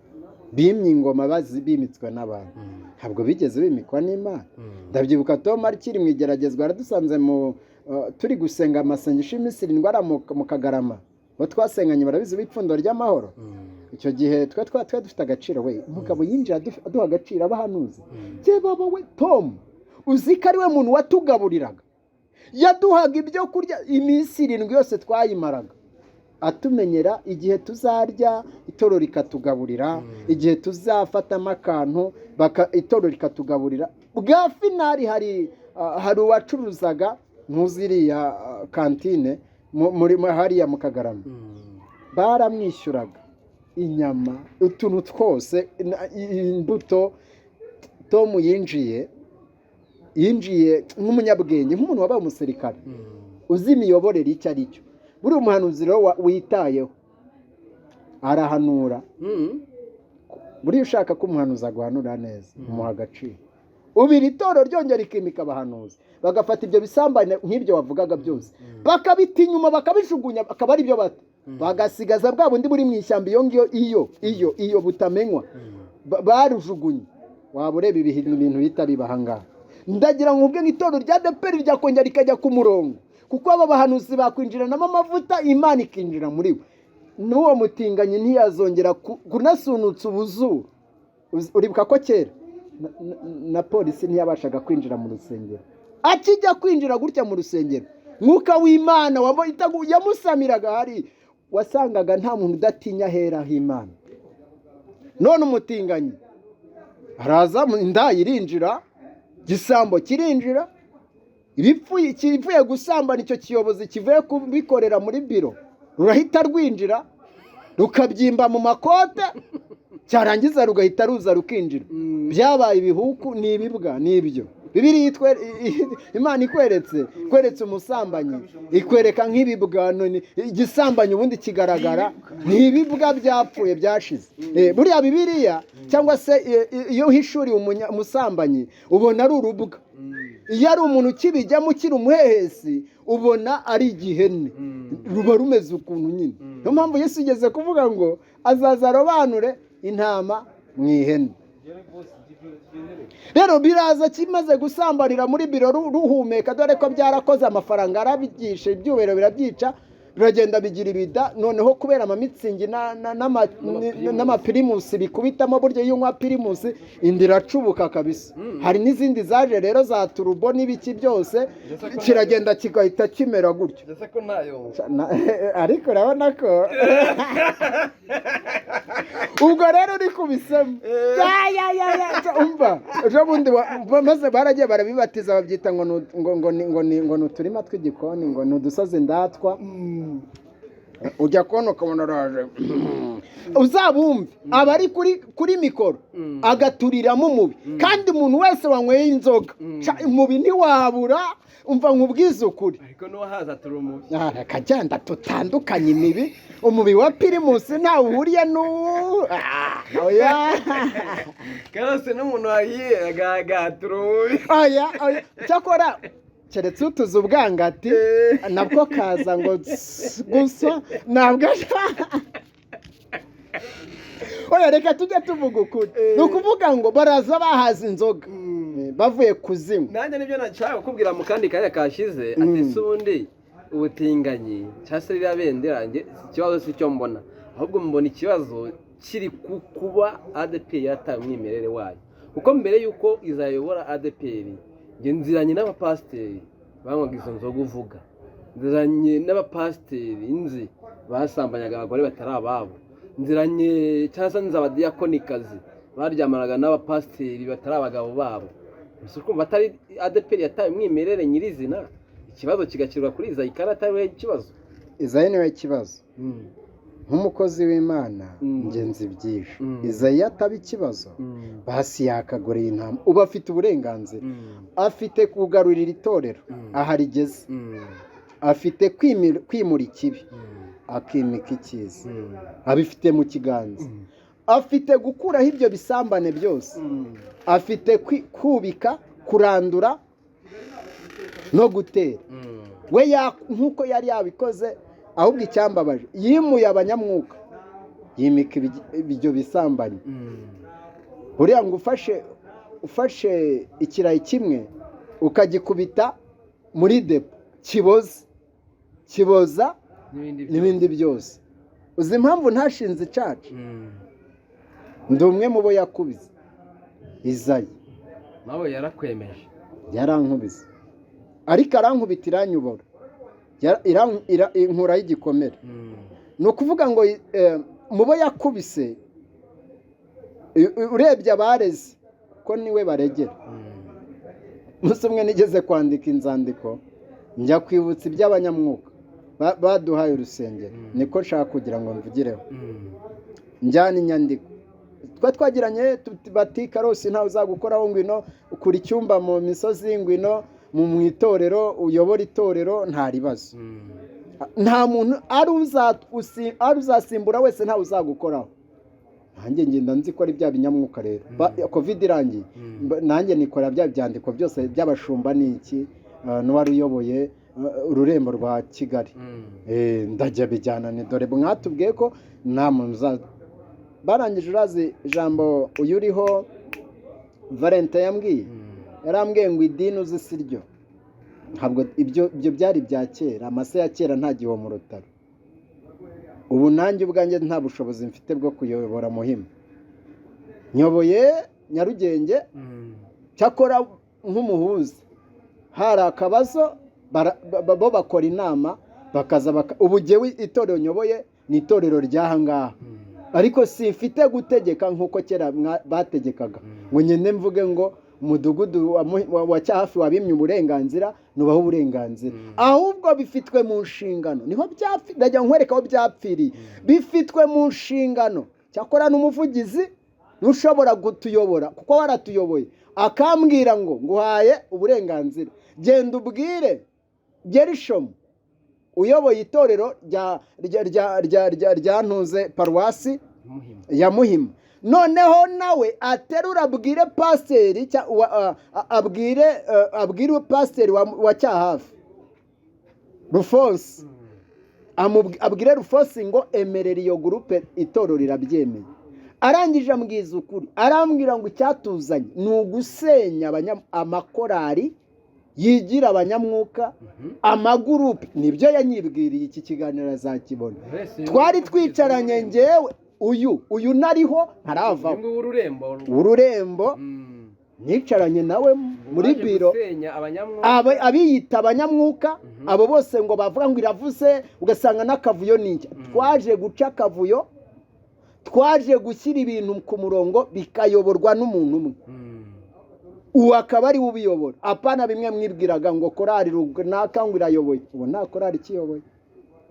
Bimye ingoma bimitswe n'abantu, ntabwo bigeze bimikwa n'Imana. Ndabyibuka Tom akiri mu igeragezwa, yaradusanze mu turi gusenga amasengesho y'iminsi 7 ari mu Kagarama. Abo twasenganye barabizi, b'Ipfundo ry'Amahoro. Icyo gihe twe twa dufite agaciro. We, umugabo yinjira aduha agaciro, abahanuzi. Jye baba we, Tom, uzi ko ari we muntu watugaburiraga, yaduhaga ibyo kurya iminsi 7 yose twayimaraga, atumenyera igihe tuzarya, itorero rikatugaburira, igihe tuzafatamo akantu, itorero rikatugaburira. Bwa finari hari uwacuruzaga ntuziriya kantine muri hariya mu Kagarama, baramwishyuraga inyama, utuntu twose, imbuto. Tom yinjiye nk'umunyabwenge, nk'umuntu wabaye umusirikare uzi imiyoborere icyo ari cyo. Buriya umuhanuzi rero witayeho arahanura. Buriya ushaka ko umuhanuzi aguhanura neza, umuha agaciro. Ubu iri torero ryongera rikimika abahanuzi, bagafata ibyo bisambane nk'ibyo wavugaga byose, bakabita inyuma, bakabijugunya, akaba ari byo bata, bagasigaza bwa bundi buri mu ishyamba iyo ngiyo, iyo butamenywa, barujugunye. Waba ureba ibintu bihita biba aha ngaha. Ndagira ngo ubwe nk'itorero rya ADEPR ryakongera rikajya ku murongo, kuko aba bahanuzi bakwinjiranamo amavuta, Imana ikinjira muri we, n'uwo mutinganyi ntiyazongera kunasunutsa ubuzuru. Uribuka ko kera na polisi ntiyabashaga kwinjira mu rusengero. Akijya kwinjira gutya mu rusengero, Mwuka w'Imana yamusamiraga hari, wasangaga nta muntu udatinya ahera h'Imana. None umutinganyi araza, inda irinjira, igisambo kirinjira, ibipfuye, kivuye gusambana, icyo kiyobozi kivuye kubikorera muri biro, rurahita rwinjira, rukabyimba mu makote, cyarangiza rugahita ruza rukinjira. Byabaye ibihuku, ni ibibwa, ni ibyo. Bibiliya Imana ikweretse umusambanyi, ikwereka nk'ibibwa. None igisambanyi ubundi kigaragara ni ibibwa byapfuye, byashize. Buriya Bibiliya cyangwa se iyo uhishuriwe umusambanyi, ubona ari urubwa. Iyo ari umuntu ukibijyamo, ukiri umuhehesi, ubona ari igihene, ruba rumeze ukuntu nyine. Niyo mpamvu Yesu yigeze kuvuga ngo azaza arobanure intama mu ihene. Rero biraza kimaze gusambanira muri biro, ruhumeka, dore ko byarakoze, amafaranga arabigisha, ibyubahiro birabyica, biragenda bigira ibida. Noneho kubera amamitsingi n'amapirimusi bikubitamo, burya iyo unywa pirimusi inda iracubuka kabisa. Hari n'izindi zaje rero za turubo n'ibiki byose, kiragenda kigahita kimera gutyo. Ndetse ko ntayo. Ariko urabona ko ubwo rero uri kubisemo. Ya, ya, ya, ya, umva, ejo bundi maze baragiye barabibatiza, babyita ngo ngo ni uturima tw'igikoni, ngo ni udusozi ndatwa. Ujya kubona ukabona araje, uzabumve aba ari kuri mikoro, agaturiramo umubi. Kandi umuntu wese wanyweye inzoga, umubi ntiwabura. Umva nkubwize ukuri. Ariko n'uwahaza turi umubi. Akagenda tutandukanye imibi. Umubi wa pirimusi ntawe uhuriye n'uwo. Oya. Karose n'umuntu wahiye agatura umubi. Oya, oya, cyakora keretse utuze ubwangati, nabwo kaza ngo tss, gusa ntabwo. Oya, reka tujye tuvuga ukuri. Ni ukuvuga ngo baraza bahaza inzoga, bavuye kuzinywa. Nanjye nibyo nashaka kukubwira mu kandi kanya kashize, ati se ubundi ubutinganyi cyangwa se ririya bendera, njye ikibazo si cyo mbona, ahubwo mbona ikibazo kiri ku kuba ADEPR yarataye umwimerere wayo. Kuko mbere y'uko izayobora ADEPR, njye nziranye n'abapasiteri banywaga izo nzoga uvuga, nziranye n'abapasiteri nzi basambanyaga abagore batari ababo, nziranye cyangwa se nzi abadiyakonikazi baryamanaga n'abapasiteri batari abagabo babo. Gusa ukumva atari ADEPR yataye umwimerere nyirizina, ikibazo kigashyirwa kuri Izayi kandi atari we ikibazo? Izayi niwe kibazo. Nk'umukozi w'Imana, ngenzi byinshi, Izayi ataba ikibazo, basi yakaguriye intama. Ubu afite uburenganzira, afite kugarurira itorero aha rigeze, afite kwimura ikibi akimika icyiza, abifite mu kiganza, afite gukuraho ibyo bisambane byose, afite kubika, kurandura no gutera. We nk'uko yari yabikoze. Ahubwo icyambabaje, yimuye abanyamwuka, yimika ibyo bisambanyi. Buriya ngo ufashe ikirayi kimwe ukagikubita muri depo kiboza, kiboza n'ibindi. N'ibindi byose. Uzi impamvu ntashinze church? Ndi umwe mu bo yakubise Izayi. Nawe yarakwemeje? Yarankubise, ariko arankubita iranyubora. Inkuraho igikomere. Ni ukuvuga ngo mu bo yakubise, urebye abareze ko niwe baregera. Umunsi umwe nigeze kwandika inzandiko, njya kwibutsa iby'abanyamwuka baduhaye urusengero. Niko nshaka kugira ngo mvugireho. Njyana inyandiko twa twagiranye, bati: "Karosi, ntawe uzagukoraho, ngwino ukura icyumba mu misozi, ngwino mu itorero uyobora itorero, nta ribazo, nta muntu ari uzasimbura wese, ntawe uzagukoraho." Nanjye ngenda nzi ko ari bya binyamwuka rero. Covid irangiye, nanjye nikora bya byandiko byose by'abashumba n'iki, n'uwari uyoboye ururembo rwa Kigali. Ndajya bijyana, ni dore mwatubwiye ko nta muntu uza. Barangije, urazi ijambo uyu uriho Valente yambwiye? Yarambwiye ngo: "Idini uzi si ryo, ntabwo ibyo byari ibya kera, amase ya kera nta giho mu rutaro. Ubu nanjye ubwanjye nta bushobozi mfite bwo kuyobora Muhima, nyoboye Nyarugenge." Cyakora nk'umuhuza, hari akabazo bo bakora inama bakaza ubu jyewe itorero nyoboye ni itorero ry'aha ngaha, ariko simfite gutegeka nk'uko kera bategekaga, ngo ngende mvuge ngo umudugudu wa Cyahafi wabimye uburenganzira, nubaho uburenganzira. Ahubwo bifitwe mu nshingano, niho byapfi. Ndajya nkwereka aho byapfiriye. Bifitwe mu nshingano. Cyakora n'umuvugizi n'ushobora kutuyobora, kuko waratuyoboye, akambwira ngo: "Nguhaye uburenganzira, genda ubwire Gerishomu uyoboye itorero rya Ntuze, paruwasi Muhima. ya Muhima." Noneho nawe aterura abwire pasiteri abwire pasiteri wa Cyahafi Rufonsi, abwire Rufonsi ngo: "Emerera iyo groupe, itorero rirabyemeye." Arangije ambwiza ukuri, arambwira ngo: "Icyatuzanye ni ugusenya amakorari yigira abanyamwuka, amagurupe." Nibyo yanyibwiriye, iki kiganiro azakibona. Twari twicaranye ngewe, uyu nariho ntaravaho. Uyu nguyu w'ururembo? Ururembo. Nicaranye nawe muri Waje biro. gusenya abanyamwuka. Abiyita abanyamwuka, abo bose ngo bavuga ngo iravuze, ugasanga n'akavuyo ni iki. Twaje guca akavuyo, twaje gushyira ibintu ku murongo, bikayoborwa n'umuntu umwe, uwo akaba ari we ubiyobora, apana bimwe mwibwiraga ngo korari runaka ngo irayoboye. Ubu nta korari ikiyoboye,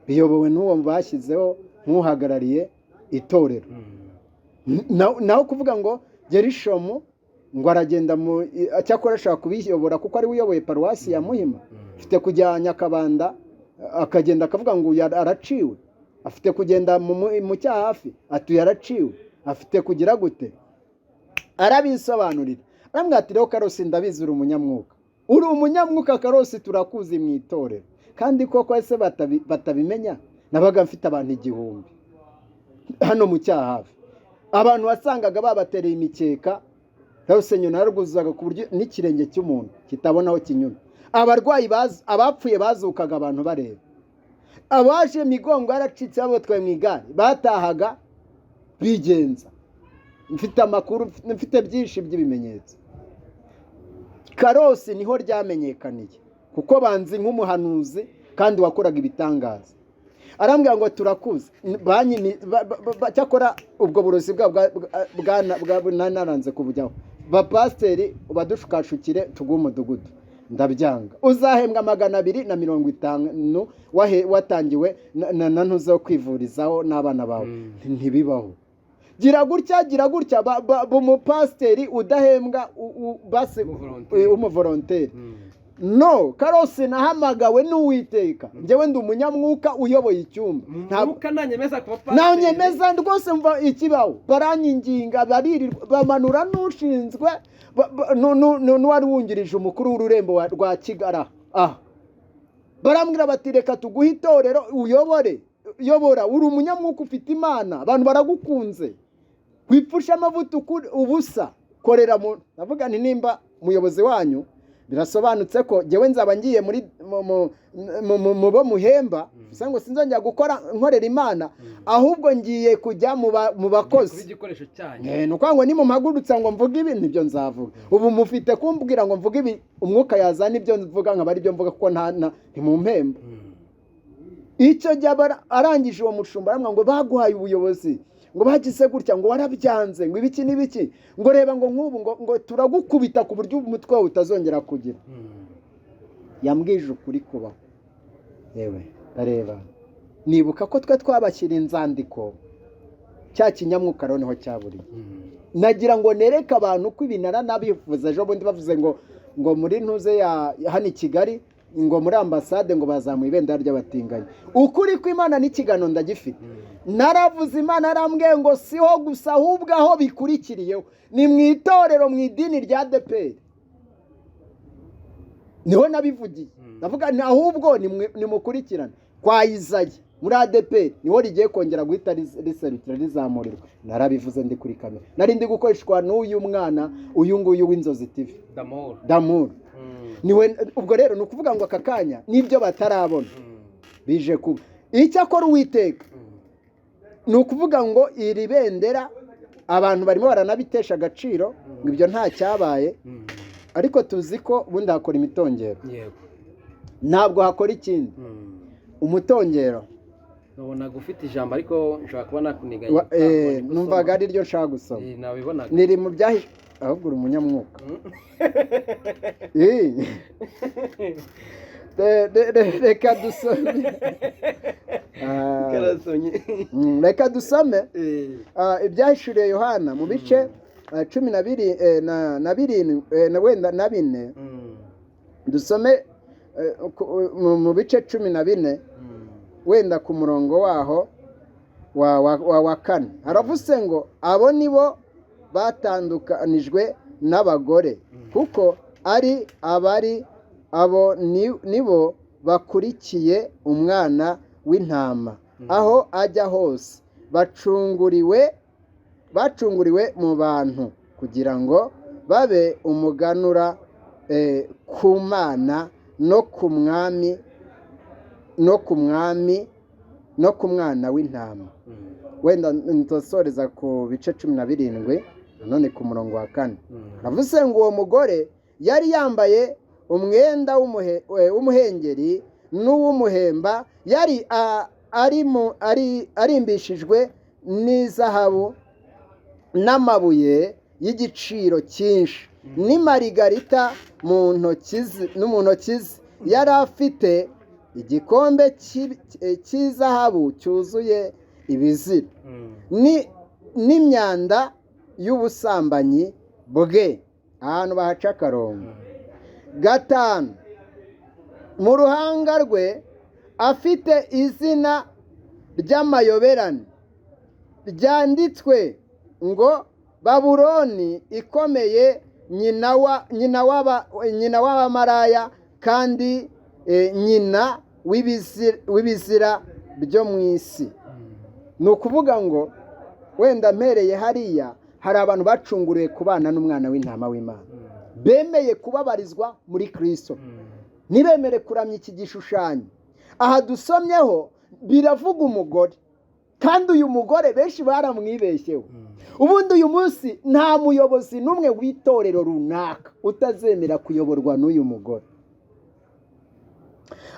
biyobowe n'uwo bashyizeho nk'uhagarariye itorero. Naho kuvuga ngo Gerishomu ngo aragenda mu, cyakora ashobora kubiyobora kuko ari we uyoboye paruwasi ya Muhima. Afite kujya Nyakabanda akagenda akavuga ngo uyu araciwe, afite kugenda mu Cyahafi ati uyu araciwe, afite kugira gute, arabisobanurira. Arambwira ati: "Rero Karosi, ndabizi uri umunyamwuka, uri umunyamwuka Karosi, turakuzi mu itorero." Kandi koko ese batabimenya? Nabaga mfite abantu 1000 hano mu Cyahafi, abantu wasangaga babatereye imikeka, urusengero nararwuzuzaga ku buryo n'ikirenge cy'umuntu kitabona aho kinyura. Abarwayi abapfuye bazukaga abantu bareba, abaje imigongo yaracitse babatwaye mu igare batahaga bigenza. Mfite amakuru, mfite byinshi by'ibimenyetso. Karosi niho ryamenyekaniye, kuko banzi nk'umuhanuzi kandi wakoraga ibitangaza. Arambwira ngo: "Turakuzi banki cyakora ubwo burozi bwabo naranze kubujyaho. Bapasiteri badushukashukire tuguhe umudugudu, ndabyanga. Uzahembwa 250 watangiwe na ntuze wo kwivurizaho n'abana bawe." Ntibibaho. Gira gutya, gira gutya, umupasiteri udahembwa, basi Umuvolonteri. Umuvolonteri. No Karosi, nahamagawe n'Uwiteka. Njyewe ndi umunyamwuka uyoboye icyumba. Mwuka nanyemeza kuba pasiteri. Nanyemeza rwose, mva ikibaho. Baranyinginga, baririrwa bamanura n'ushinzwe n'uwari wungirije umukuru w'ururembo rwa Kigali aha, barambwira bati: "Reka tuguhe itorero uyobore, yobora, uri umunyamwuka, ufite Imana, abantu baragukunze, wipfusha amavuta ubusa, korera mu." Ndavuga nti: "Nimba umuyobozi wanyu birasobanutse ko njyewe nzaba ngiye muri mu bo muhemba, bivuze ngo sinzongera gukora nkorera Imana, ahubwo ngiye kujya mu bakozi. Kuba igikoresho cyanyu. Ni ukuvuga ngo nimumpagurutsa ngo mvuge ibi, nibyo nzavuga. Ubu mufite kumbwira ngo mvuge ibi, umwuka yazana ibyo mvuga nkaba aribyo mvuga, kuko ntimumpemba. Icyo gihe aba arangije, uwo mushumba aramubwira ngo baguhaye ubuyobozi, ngo bagize gutya, ngo warabyanze, ngo ibiki n'ibiki, ngo reba, ngo nk'ubu ngo turagukubita ku buryo umutwe wawe utazongera kugira. Yambwije ukuri kubaho. Yewe, ndareba nibuka ko twe twabashyira inzandiko, cya kinyamwuka rero niho cyaburiye. Nagira ngo nereke abantu ko ibi naranabivuze ejo bundi, bavuze ngo muri ntuze ya hano i Kigali, ngo muri ambasade, ngo bazamuye ibendera ry'abatinganyi. Ukuri kw'Imana n'ikiganiro ndagifite. Naravuze, Imana yarambwiye ngo siho gusa, ahubwo aho bikurikiriyeho ni mu itorero, mu idini rya ADEPR, niho nabivugiye. Ndavuga nti ahubwo nimukurikirane kwa Izayi muri ADEPR, niho rigiye kongera guhita riserukira, rizamurirwa. Narabivuze ndi kuri kamera, nari ndi gukoreshwa n'uyu mwana uyu nguyu w'Inzozi TV. Damuru. Damuru niwe. Ubwo rero ni ukuvuga ngo aka kanya n'ibyo batarabona bije kuba. Icyakora Uwiteka, ni ukuvuga ngo iri bendera abantu barimo baranabitesha agaciro, ngo ibyo nta cyabaye, ariko tuzi ko ubundi hakora imitongero. Ntabwo hakora ikindi, umutongero. Nabonaga ufite ijambo, ariko nshobora kuba nakuniganye. Numvaga ari ryo nshaka gusoma. Nabibonaga. Niri mu byahi, ahubwo uri umunyamwuka. Reka dusome. Karasonye. Reka dusome ibyahishuriye Yohana mu bice cumi na biri na birindwi, na wenda na bine. Dusome mu bice 14, wenda ku murongo waho wa 4. Haravuze ngo abo nibo batandukanijwe n'abagore, kuko ari abari abo nibo bakurikiye Umwana w'Intama aho ajya hose, bacunguriwe mu bantu kugira ngo babe umuganura ku Mana no ku mwami no ku Mwana w'Intama. Wenda ntosoreza ku bice 17 nanone ku murongo wa 4. Aravuze ngo uwo mugore yari yambaye umwenda w'umuhengeri n'uw'umuhemba, yari arimbishijwe n'izahabu n'amabuye y'igiciro cyinshi n'imarigarita mu ntoki ze, no mu ntoki ze yari afite igikombe cy'izahabu cyuzuye ibizira n'imyanda y'ubusambanyi bwe. Ahantu bahaca akarongo. 5, mu ruhanga rwe afite izina ry'amayoberane ryanditswe ngo Babuloni ikomeye, nyina w'abamaraya kandi nyina w'ibizira byo mu isi. Ni ukuvuga ngo wenda mpereye hariya, hari abantu bacunguriwe kubana n'Umwana w'Intama w'Imana, bemeye kubabarizwa muri Kristo, ntibemere kuramya iki gishushanyo. Aha dusomyeho biravuga umugore, kandi uyu mugore benshi baramwibeshyeho. Ubundi uyu munsi nta muyobozi n'umwe w'itorero runaka utazemera kuyoborwa n'uyu mugore.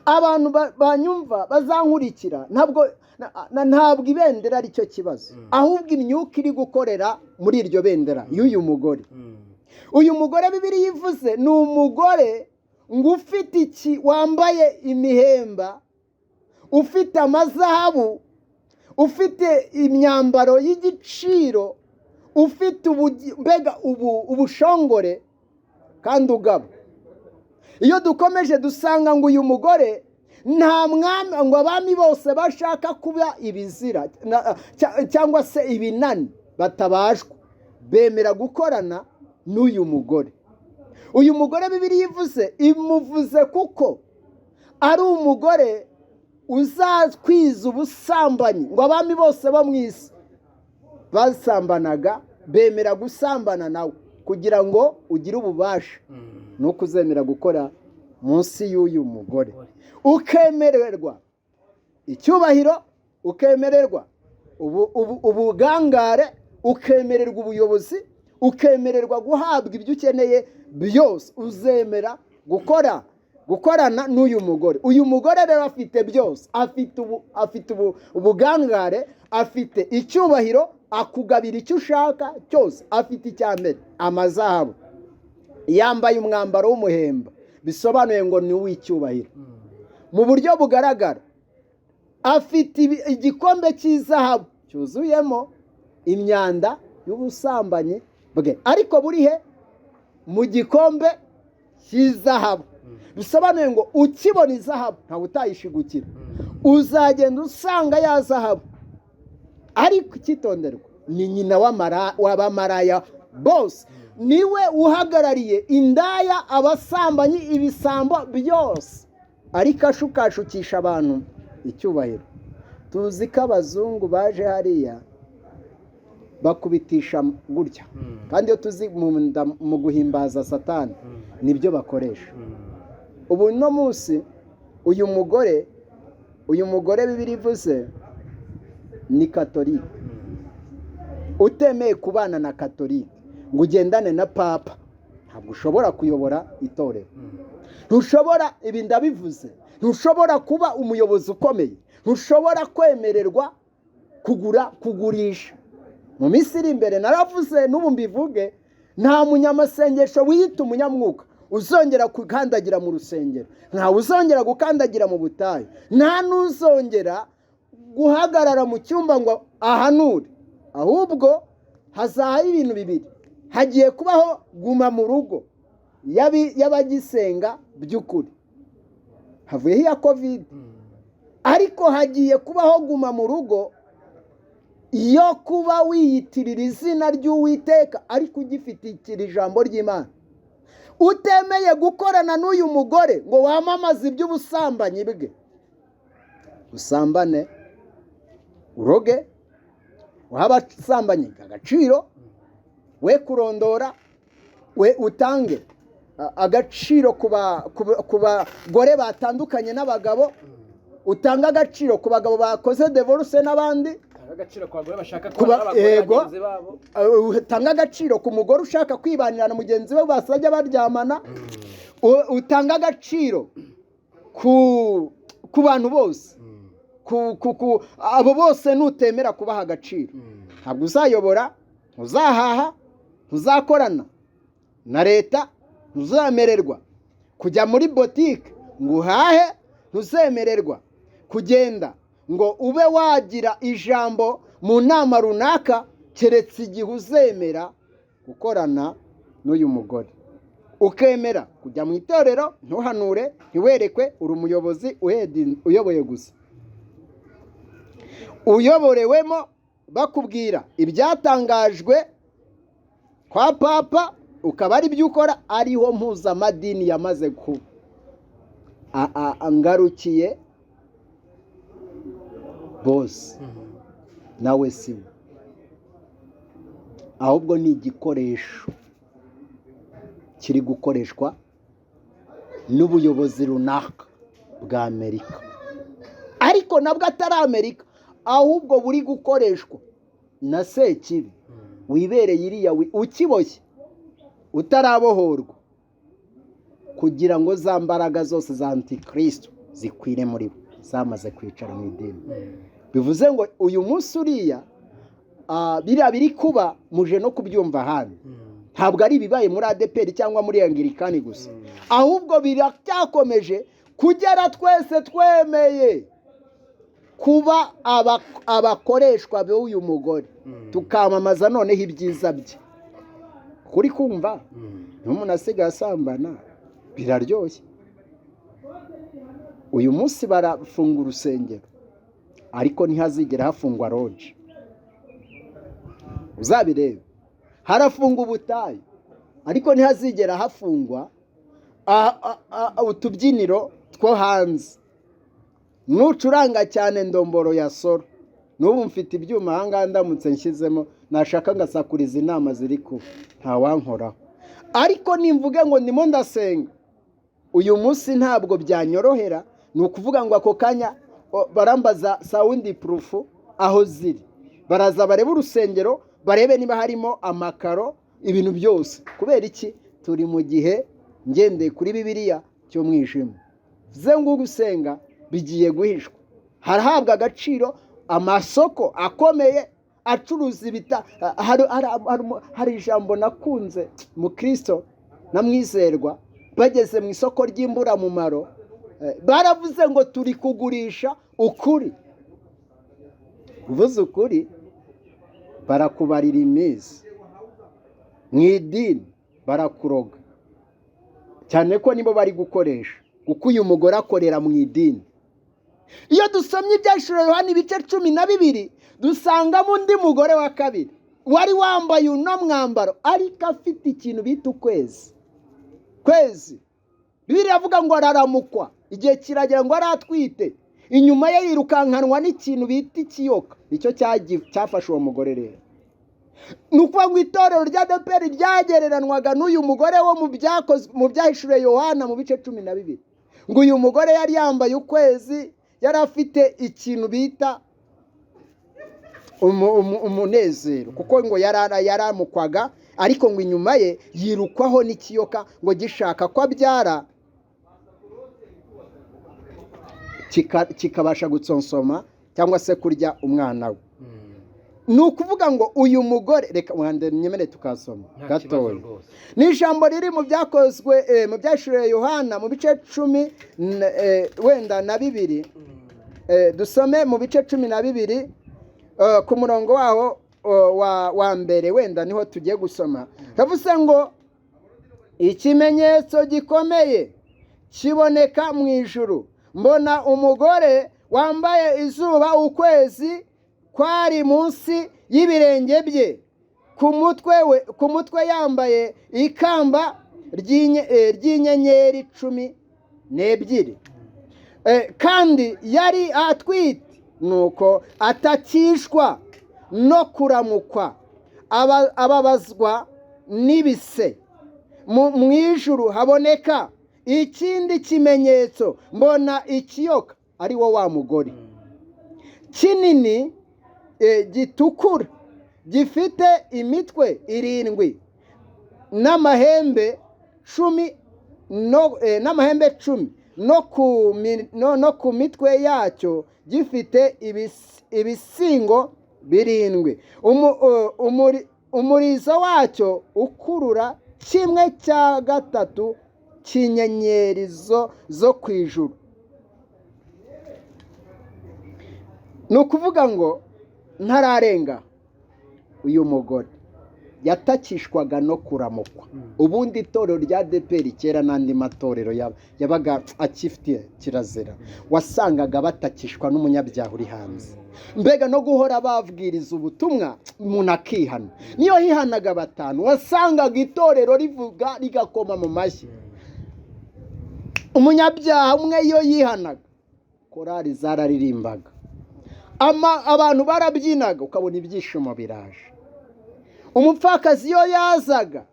Abantu banyumva bazankurikira, ntabwo ibendera ari cyo kibazo, ahubwo imyuka iri gukorera muri iryo bendera y'uyu mugore. Uyu mugore Bibiliya ivuze ni umugore ngo ufite iki, wambaye imihemba, ufite amazahabu, ufite imyambaro y'igiciro, ufite mbega ubushongore kandi ugaba. Iyo dukomeje dusanga ngo uyu mugore nta mwami, ngo abami bose bashaka kuba ibizira cyangwa se ibinani batabashwa, bemera gukorana n'uyu mugore. Uyu mugore Bibiliya ivuze, imuvuze kuko ari umugore uzakwiza ubusambanyi, ngo abami bose bo mu isi basambanaga bemera gusambana nawe. Kugira ngo ugire ububasha, ni uko uzemera gukora Munsi y'uyu mugore, ukemererwa icyubahiro, ukemererwa ubugangare, ukemererwa ubuyobozi, ukemererwa guhabwa ibyo ukeneye byose, uzemera gukorana n'uyu mugore. Uyu mugore rero afite byose, afite ubugangare, afite icyubahiro, akugabira icyo ushaka cyose. Afite icya mbere amazahabu, yambaye umwambaro w'umuhemba, bisobanuye ngo ni uw'icyubahiro mu buryo bugaragara. Afite igikombe cy'izahabu cyuzuyemo imyanda y'ubusambanyi bwe, ariko buri he? Mu gikombe cy'izahabu. Bisobanuye ngo ukibona izahabu ntawe utayishigukira, uzagenda usanga ya zahabu. Ariko icyitonderwa ni nyina w'abamaraya bose, niwe uhagarariye indaya, abasambanyi, ibisambo byose, ariko ashukashukisha abantu icyubahiro. Tuzi ko abazungu baje hariya bakubitisha gutya, kandi iyo tuzi mu guhimbaza Satani nibyo bakoresha. Ubu no munsi uyu mugore Bibiliya ivuze ni Katolike. Utemeye kubana na Katolike ngo ugendane na Papa, ntabwo ushobora kuyobora itorero. Ntushobora, ibi ndabivuze, ntushobora kuba umuyobozi ukomeye, ntushobora kwemererwa kugura, kugurisha. Mu minsi iri imbere, naravuze n'ubu mbivuge, nta munyamasengesho wiyita umunyamwuka uzongera gukandagira mu rusengero, ntawe uzongera gukandagira mu butayu, nta n'uzongera guhagarara mu cyumba ngo ahanure. Ahubwo hazahaho ibintu bibiri: hagiye kubaho guma mu rugo y'abagisenga by'ukuri, havuyeho iya COVID, ariko hagiye kubaho guma mu rugo yo kuba wiyitirira izina ry'Uwiteka ariko ugifitira ijambo ry'Imana. Utemeye gukorana n'uyu mugore ngo wamamaze iby'ubusambanyi bwe, usambane, uroge, uha abasambanyi agaciro, we kurondora, we utange agaciro ku bagore batandukanye n'abagabo, utange agaciro ku bagabo bakoze divorce n'abandi, agaciro ku bagore bashaka kubana n'abagore yego. bagenzi babo. Utange agaciro ku mugore ushaka kwibanira na mugenzi we basajya baryamana, utange agaciro ku bantu bose, abo bose nutemera kubaha agaciro, ntabwo uzayobora, ntuzahaha, ntuzakorana na leta, ntuzemererwa kujya muri botike ngo uhahe, ntuzemererwa kugenda ngo ube wagira ijambo mu nama runaka, keretse igihe uzemera gukorana n'uyu mugore, ukemera kujya mu itorero, ntuhanure, ntiwerekwe, uri umuyobozi uyoboye gusa, uyoborewemo bakubwira ibyatangajwe kwa Papa, ukaba ari byo ukora. Ariho mpuzamadini yamaze ku ngarukiye bose, nawe si we, ahubwo ni igikoresho kiri gukoreshwa n'ubuyobozi runaka bwa Amerika, ariko nabwo atari Amerika, ahubwo buri gukoreshwa na Sekibi wibereye iriya ukiboshye utarabohorwa, kugira ngo za mbaraga zose za Antikristo zikwire muri bo zamaze kwicara mu idini. Bivuze ngo uyu munsi uriya biriya biri kuba muje no kubyumva ahandi, ntabwo ari ibibaye muri ADEPR cyangwa muri Angirikani gusa, ahubwo biracyakomeje kugera twese twemeye kuba abakoreshwa b'uyu mugore, tukamamaza noneho ibyiza bye. Kuri kumva n'umuntu asigaye asambana biraryoshye. Uyu munsi barafunga urusengero, ariko ntihazigera hafungwa lodge, uzabirebe. Harafunga ubutayu, ariko ntihazigera hafungwa utubyiniro two hanze. Nucuranga cyane ndomboro ya soro, n'ubu mfite ibyuma ahangaha, ndamutse nshyizemo nashaka ngasakuriza inama ziri kuba, ntawankoraho. Ariko nimvuge ngo ndimo ndasenga. Uyu munsi ntabwo byanyorohera. Ni ukuvuga ngo ako kanya barambaza sound proof aho ziri, baraza barebe urusengero, barebe niba harimo amakaro, ibintu byose. Kubera iki? Turi mu gihe, ngendeye kuri Bibiliya, cy'umwijima. Bivuze ngo gusenga bigiye guhishwa, harahabwa agaciro amasoko akomeye acuruza ibita. Hari ijambo nakunze mu Kirisito na Mwizerwa bageze mu isoko ry'imburamumaro, baravuze ngo turi kugurisha ukuri. Uvuze ukuri barakubarira iminsi, mu idini barakuroga, cyane ko nibo bari gukoresha, kuko uyu mugore akorera mu idini. Iyo dusomye Ibyahishuriwe Yohana ibice 12, dusangamo undi mugore wa kabiri wari wambaye uno mwambaro, ariko afite ikintu bita ukwezi. Kwezi, Bibiliya iravuga ngo araramukwa, igihe kiragera ngo aratwite, inyuma ye yirukankanwa n'ikintu bita ikiyoka. Nicyo cyafashe uwo mugore. Rero ni ukuvuga ngo itorero rya ADEPR ryagereranwaga n'uyu mugore wo mu byakozwe, mu Byahishuriwe Yohana mu bice 12. Ngo uyu mugore yari yambaye ukwezi, yari afite ikintu bita umunezero, kuko ngo yaramukwaga, ariko ngo inyuma ye yirukwaho n'ikiyoka ngo gishaka ko abyara, kikabasha gutsonsoma cyangwa se kurya umwana we. Ni ukuvuga ngo uyu mugore, reka wande nyemere tukasoma Nta kibazo gatoya. rwose. Ni ijambo riri mu byakozwe, mu Byahishuriwe Yohana mu bice cumi wenda na bibiri. Dusome mu bice 12, ku murongo waho wa mbere, wenda niho tugiye gusoma. Yavuze ngo ikimenyetso gikomeye kiboneka mu ijuru, mbona umugore wambaye izuba, ukwezi kwari munsi y'ibirenge bye, ku mutwe we, ku mutwe yambaye ikamba ry'inyenyeri 12. Kandi yari atwite, nuko atakishwa no kuramukwa, ababazwa n'ibise. Mu ijuru haboneka ikindi kimenyetso, mbona ikiyoka, ari wo wa mugore, kinini, gitukura, gifite imitwe irindwi n'amahembe 10 no n'amahembe 10, no ku mitwe yacyo gifite ibisingo birindwi. Umurizo wacyo ukurura kimwe cya gatatu cy'inyenyeri zo ku ijuru. Ni ukuvuga ngo ntararenga, uyu mugore yatakishwaga no kuramukwa. Ubundi itorero rya ADEPR kera n'andi matorero yabaga akifitiye kirazira, wasangaga batakishwa n'umunyabyaha uri hanze, mbega no guhora babwiriza ubutumwa umuntu akihana. Niyo hihanaga batanu, wasangaga itorero rivuga rigakoma mu mashyi. Umunyabyaha umwe iyo yihanaga, korali zararirimbaga, abantu barabyinaga, ukabona ibyishimo biraje. Umupfakazi iyo yazaga,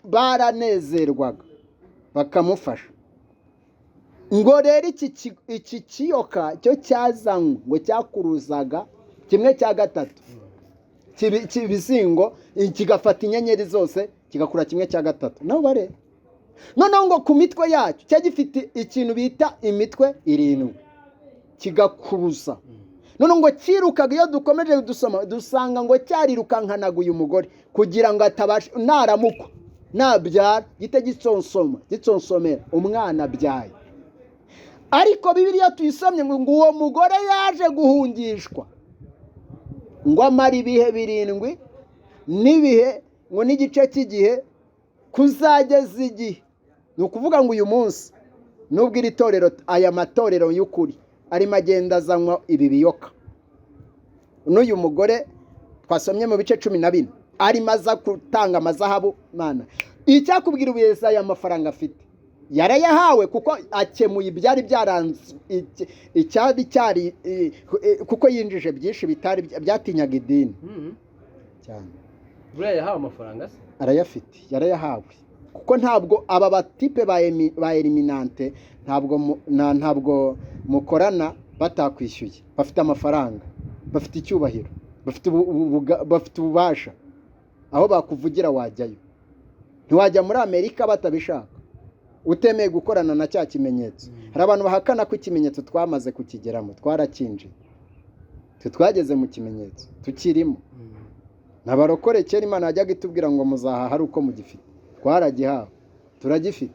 baranezerwaga bakamufasha. Ngo rero iki kiyoka cyo cyazanywe ngo cyakuruzaga kimwe cya gatatu cy'ibizingo, kigafata inyenyeri zose, kigakura kimwe cya gatatu. Nabo bare noneho ngo ku mitwe yacyo cyari gifite ikintu bita imitwe irindwi, kigakuruza. None ngo cyirukaga, iyo dukomeje dusoma dusanga ngo cyarirukankanaga uyu mugore kugira ngo atabasha, naramukwa nabyara gite gitsonsoma, gitsonsomera umwana abyaye. Ariko Bibiliya tuyisomye ngo uwo mugore yaje guhungishwa, ngo amara ibihe birindwi n'ibihe ngo n'igice cy'igihe, kuzageza igihe. Ni ukuvuga ngo uyu munsi nubwo iri torero, aya matorero y'ukuri arimo agenda azanywa ibi biyoka, n'uyu mugore twasomye mu bice 14 arimo aza gutanga amazahabu. Mana, icyakubwira ubuyobozi, aya mafaranga afite yarayahawe kuko akemuye ibyari byaranze icyari cyari kuko yinjije byinshi bitari byatinyaga idini cyane. Buriya yahawe amafaranga se? Arayafite, yarayahawe. Kuko ntabwo aba batipe ba Illuminati ntabwo mukorana batakwishyuye. Bafite amafaranga, bafite icyubahiro, bafite ububasha. Aho bakuvugira wajyayo. Ntiwajya muri Amerika batabishaka, utemeye gukorana na cya kimenyetso. Hari abantu bahakana ko ikimenyetso twamaze kukigeramo, twarakinjiye. Twe twageze mu kimenyetso, tukirimo. Ntabarokore kera Imana yajyaga itubwira ngo muzahaha ari uko mugifite. Twaragihawe, turagifite.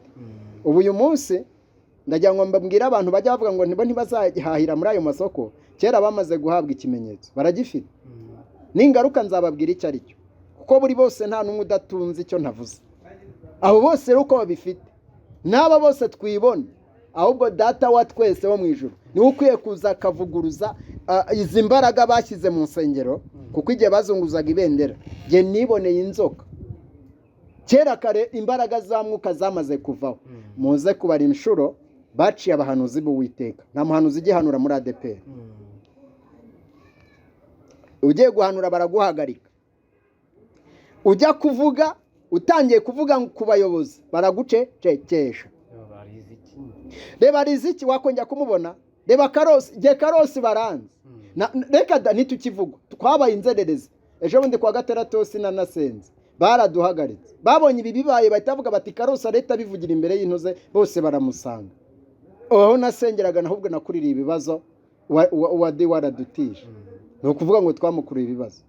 Ubu uyu munsi ndagira ngo mbabwire abantu bajya bavuga ngo nibo ntibazahahira muri ayo masoko, kera bamaze guhabwa ikimenyetso, baragifite. Ningaruka nzababwira icyo ari cyo, kuko buri bose nta n'umwe udatunze icyo ntavuze. Abo bose rero uko babifite, n'aba bose twibona, ahubwo Data wa twese wo mu ijuru niwe ukwiye kuza akavuguruza izi mbaraga bashyize mu nsengero, kuko igihe bazunguzaga ibendera njye niboneye inzoka. Kera kare imbaraga za mwuka zamaze kuvaho. Muze kubara inshuro baciye abahanuzi b'Uwiteka. Nta muhanuzi ugihanura muri ADEPR. Ugiye guhanura baraguhagarika, ujya kuvuga, utangiye kuvuga ku bayobozi baragucecekesha. Reba Riziki, wakongera kumubona? Reba Karosi, igihe Karosi baranze. Reka da, ntitukivugwa, twabaye inzererezi. Ejo bundi kuwa gatandatu sinanasenze, baraduhagaritse. Babonye ibi bibaye bahita bavuga bati Karosi arahita abivugira imbere y'intuze, bose baramusanga aho nasengeraga. Ahubwo nakuririye ibibazo wadi waradutije. Ni ukuvuga ngo twamukuriye ibibazo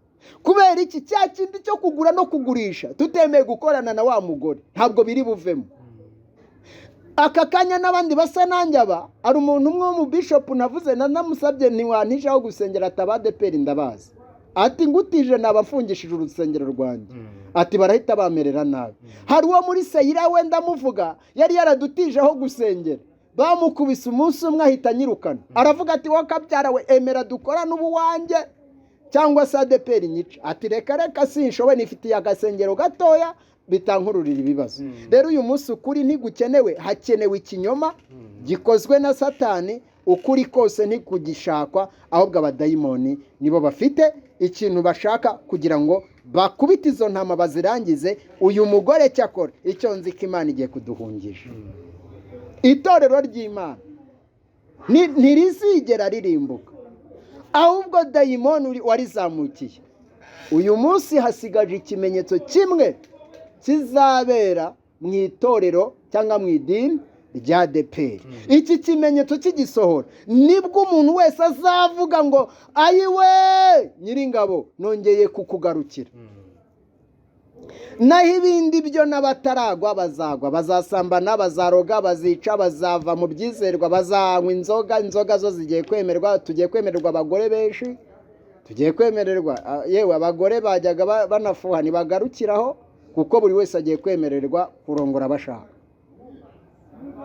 kubera iki? Cya kindi cyo kugura no kugurisha tutemeye gukorana na wa mugore, ntabwo biri buvemo aka kanya. N'abandi basa nanjye, aba ari umuntu umwe w'umubishopu navuze, namusabye ntiwantishaho gusengera, ati ADEPR ndabazi, ati ngutije naba mfungishije urusengero rwanjye, ati barahita bamerera nabi. Hari uwo muri Seyira, wenda amuvuga, yari yaradutije aho gusengera, bamukubise umunsi umwe ahita anyirukana. Aravuga ati wowe kabyara we, emera dukorane ubu wanjye cyangwa se ADEPR nyica. Ati reka reka, sinshoboye, nifitiye agasengero gatoya bitankururira ibibazo. Rero uyu munsi ukuri ntigukenewe, hakenewe ikinyoma gikozwe na Satani. Ukuri kose ntikugishakwa, ahubwo abadayimoni nibo bafite ikintu bashaka kugira ngo bakubite izo ntama bazirangize. Uyu mugore cyakora icyo nzi ko Imana igiye kuduhungisha. Itorero ry'Imana ntirizigera ririmbuka, ahubwo dayimoni warizamukiye. Uyu munsi hasigaje ikimenyetso kimwe kizabera mu itorero cyangwa mu idini rya ADEPR. Iki kimenyetso kigisohora, nibwo umuntu wese azavuga ngo ayiwe Nyiringabo, nongeye kukugarukira. Naho ibindi byo n'abataragwa bazagwa, bazasambana, bazaroga, bazica, bazava mu byizerwa, bazanywa inzoga. Inzoga zo zigiye kwemerwa, tugiye kwemererwa abagore benshi, tugiye kwemererwa, yewe abagore bajyaga banafuha ntibagarukiraho, kuko buri wese agiye kwemererwa kurongora abashaka.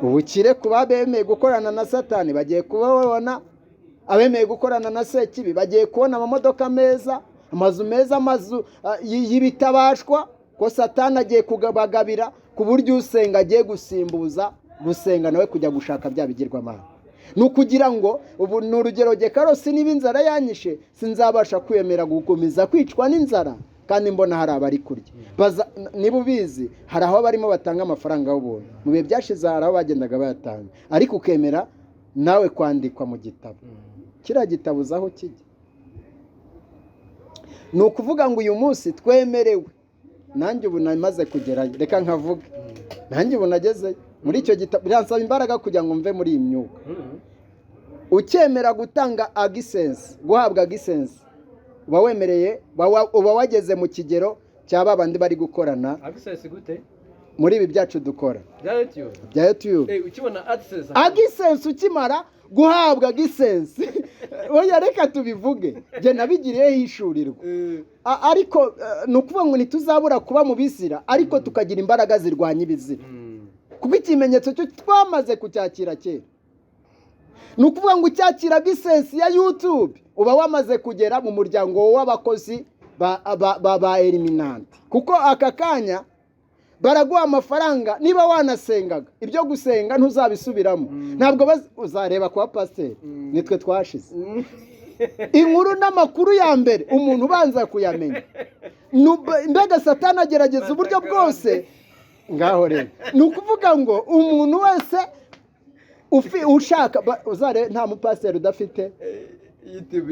Ubukire ku bemeye gukorana na Satani bagiye kubabona, abemeye gukorana na Sekibi bagiye kubona amamodoka meza, amazu meza, amazu y'ibitabashwa, ko Satani agiye kugabagabira ku buryo usenga agiye gusimbuza gusenga nawe kujya gushaka bya bigirwamana. Ni ukugira ngo ubu ni urugero, Karosi, niba inzara yanyishe sinzabasha kwemera gukomeza kwicwa n'inzara kandi mbona hari abari kurya. Niba ubizi, hari aho barimo batanga amafaranga y'ubuntu. Mu bihe byashize hari aho bagendaga bayatanga, ariko ukemera nawe kwandikwa mu gitabo. Kiriya gitabo uzi aho kijya? Ni ukuvuga ngo uyu munsi twemerewe, nanjye ubu namaze kugerayo, reka nkavuge, nanjye ubu nagezeyo muri icyo gitabo. Biransaba imbaraga kugira ngo mve muri iyi myuka. Ukemera gutanga AdSense, guhabwa AdSense, uba wemereye, uba wageze mu kigero cya ba bandi bari gukorana AdSense gute? Muri ibi byacu dukora bya YouTube. Bya YouTube. Ukibona AdSense? AdSense, ukimara guhabwa AdSense, oya reka tubivuge, njye nabigiriyeho ishurirwa. Ariko ni ukuvuga ngo ntituzabura kuba mu bizira, ariko tukagira imbaraga zirwanya ibizira, kuko ikimenyetso cyo twamaze kucyakira kera. Ni ukuvuga ngo ucyakira AdSense ya YouTube uba wamaze kugera mu muryango w'abakozi ba Illuminati, kuko aka kanya baraguha amafaranga. Niba wanasengaga, ibyo gusenga ntuzabisubiramo. Ntabwo uzareba kwa pasiteri, nitwe twashize inkuru n'amakuru ya mbere, umuntu ubanza kuyamenya. Mbega Satani agerageza uburyo bwose. Ngaho rero ni ukuvuga ngo umuntu wese ushaka uzare, nta mupasiteri udafite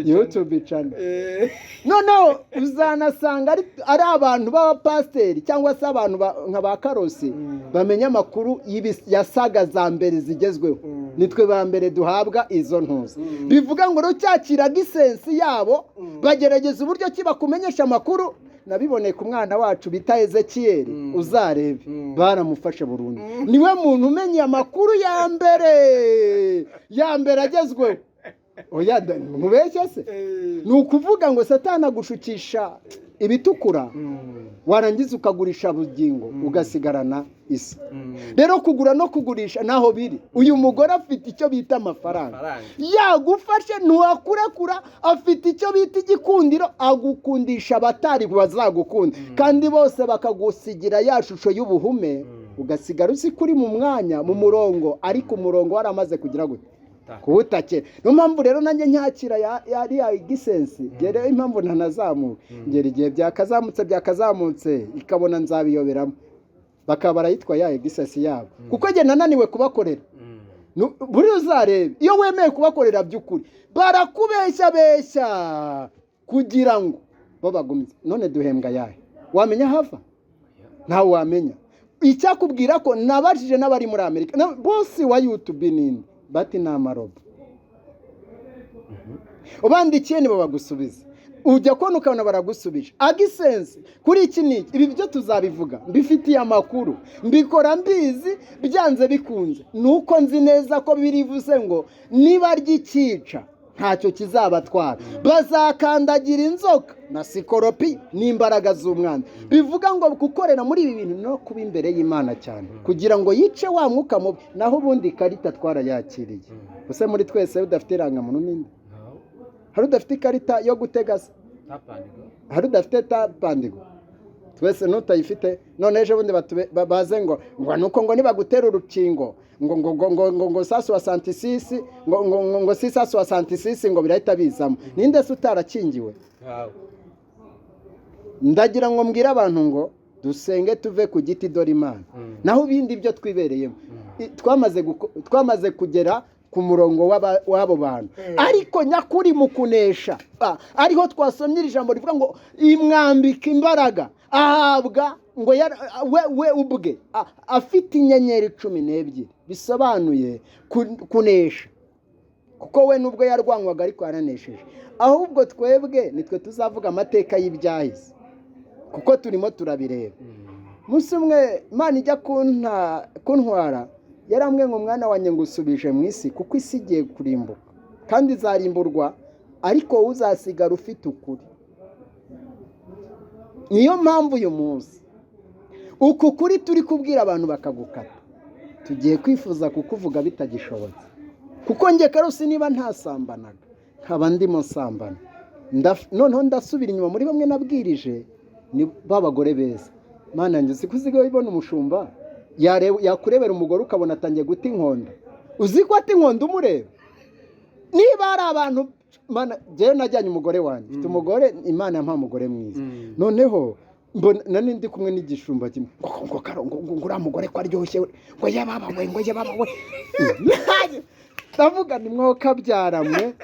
YouTube channel. Noneho uzanasanga ari abantu b'abapasiteri cyangwa se abantu nka ba Karosi bamenya amakuru ya saga za mbere zigezweho. Nitwe ba mbere duhabwa izo ntuzi. Bivuga ngo rero cyakira gisensi yabo, bagerageza uburyo ki bakumenyesha amakuru. Nabiboneye ku mwana wacu bita Ezekiyeli, uzarebe, baramufashe burundu. Niwe muntu umenya amakuru ya mbere ya mbere agezweho. Oya, nkubeshye se? Ni ukuvuga ngo Satani agushukisha ibitukura, warangiza ukagurisha bugingo, ugasigarana isi. Rero kugura no kugurisha naho biri. Uyu mugore afite icyo bita amafaranga. Amafaranga. Yagufashe ntiwakurekura. Afite icyo bita igikundiro, agukundisha abatari bazagukunda, kandi bose bakagusigira ya shusho y'ubuhume, ugasigara uzi ko uri mu mwanya, mu murongo, ariko umurongo waramaze kugira gute? Kuwutakira. Niyo mpamvu rero nanjye nyakira ya gisensi rero, impamvu ntanazamuka ngera igihe byakazamutse ikabona nzabiyoberamo, bakaba barayitwa ya gisensi yabo, kuko njye nananiwe kubakorera. Buriya uzarebe, iyo wemeye kubakorera by'ukuri, barakubeshya beshya kugira ngo babagumize. None duhembwa yahe? Wamenya hava? Ntawe wamenya. Icyakubwira ko nabajije n'abari muri Amerika, bosi wa YouTube ninde? Bati ni amarobo. Ubandikiye nibo bagusubiza. Ujya kubona ukabona baragusubije agisensi kuri iki n'iki. Ibi byo tuzabivuga, mbifitiye amakuru, mbikora mbizi. Byanze bikunze ni uko nzi neza ko birivuze ngo niba ryikica ntacyo kizabatwara, bazakandagira inzoka na sikoropi n'imbaraga z'umwana. Bivuga ngo gukorera muri ibi bintu no kuba imbere y'Imana cyane kugira ngo yice wa mwuka mubi. Naho ubundi ikarita twarayakiriye. Ese muri twese udafite irangamuntu ninde? Hari udafite ikarita yo gutega se? Hari udafite tapandigo? Twese n'utayifite. None ejo bundi baze ngo nuko ngo nibagutera urukingo ngo 66 ngo 666 ngo birahita bizamo. Ninde se utarakingiwe? Ndagira ngo mbwire abantu ngo dusenge tuve ku giti, dore Imana. Naho ibindi byo twibereyemo, twamaze kugera ku murongo w'abo bantu. Ariko nyakuri mu kunesha, ariho twasomye iri jambo rivuga ngo imwambika imbaraga, ahabwa ngo we ubwe afite inyenyeri 12, bisobanuye kunesha, kuko we nubwo yarwanywaga ariko yaranesheje. Ahubwo twebwe nitwe tuzavuga amateka y'ibyahise, kuko turimo turabireba. Umunsi umwe Imana ijya kuntwara, yarambwiye ngo mwana wanjye, ngusubije mu isi, kuko isi igiye kurimbuka kandi izarimburwa, ariko wowe uzasigara ufite ukuri. Niyo mpamvu uyu munsi uku kuri turi kubwira abantu bakagukata, tugiye kwifuza kukuvuga bitagishobotse. Kuko njye Karosi, niba ntasambanaga nkaba ndimo nsambana, noneho ndasubira inyuma muri bamwe nabwirije, ni ba bagore beza. Mana yanjye, uzi ko usigaye ubona umushumba yakurebera umugore ukabona atangiye guta inkonda? Uzi ko ata inkonda umureba? Niba hari abantu, Mana, njyewe najyanye umugore wanjye, mfite umugore, Imana yampaye umugore mwiza. Noneho mbona nari ndi kumwe n'igishumba kimwe, ngo Karo, ngo uriya mugore ko aryoshye we, ngo yababa we, ngo yababa we. Ndavuga ni mwoka byaramwe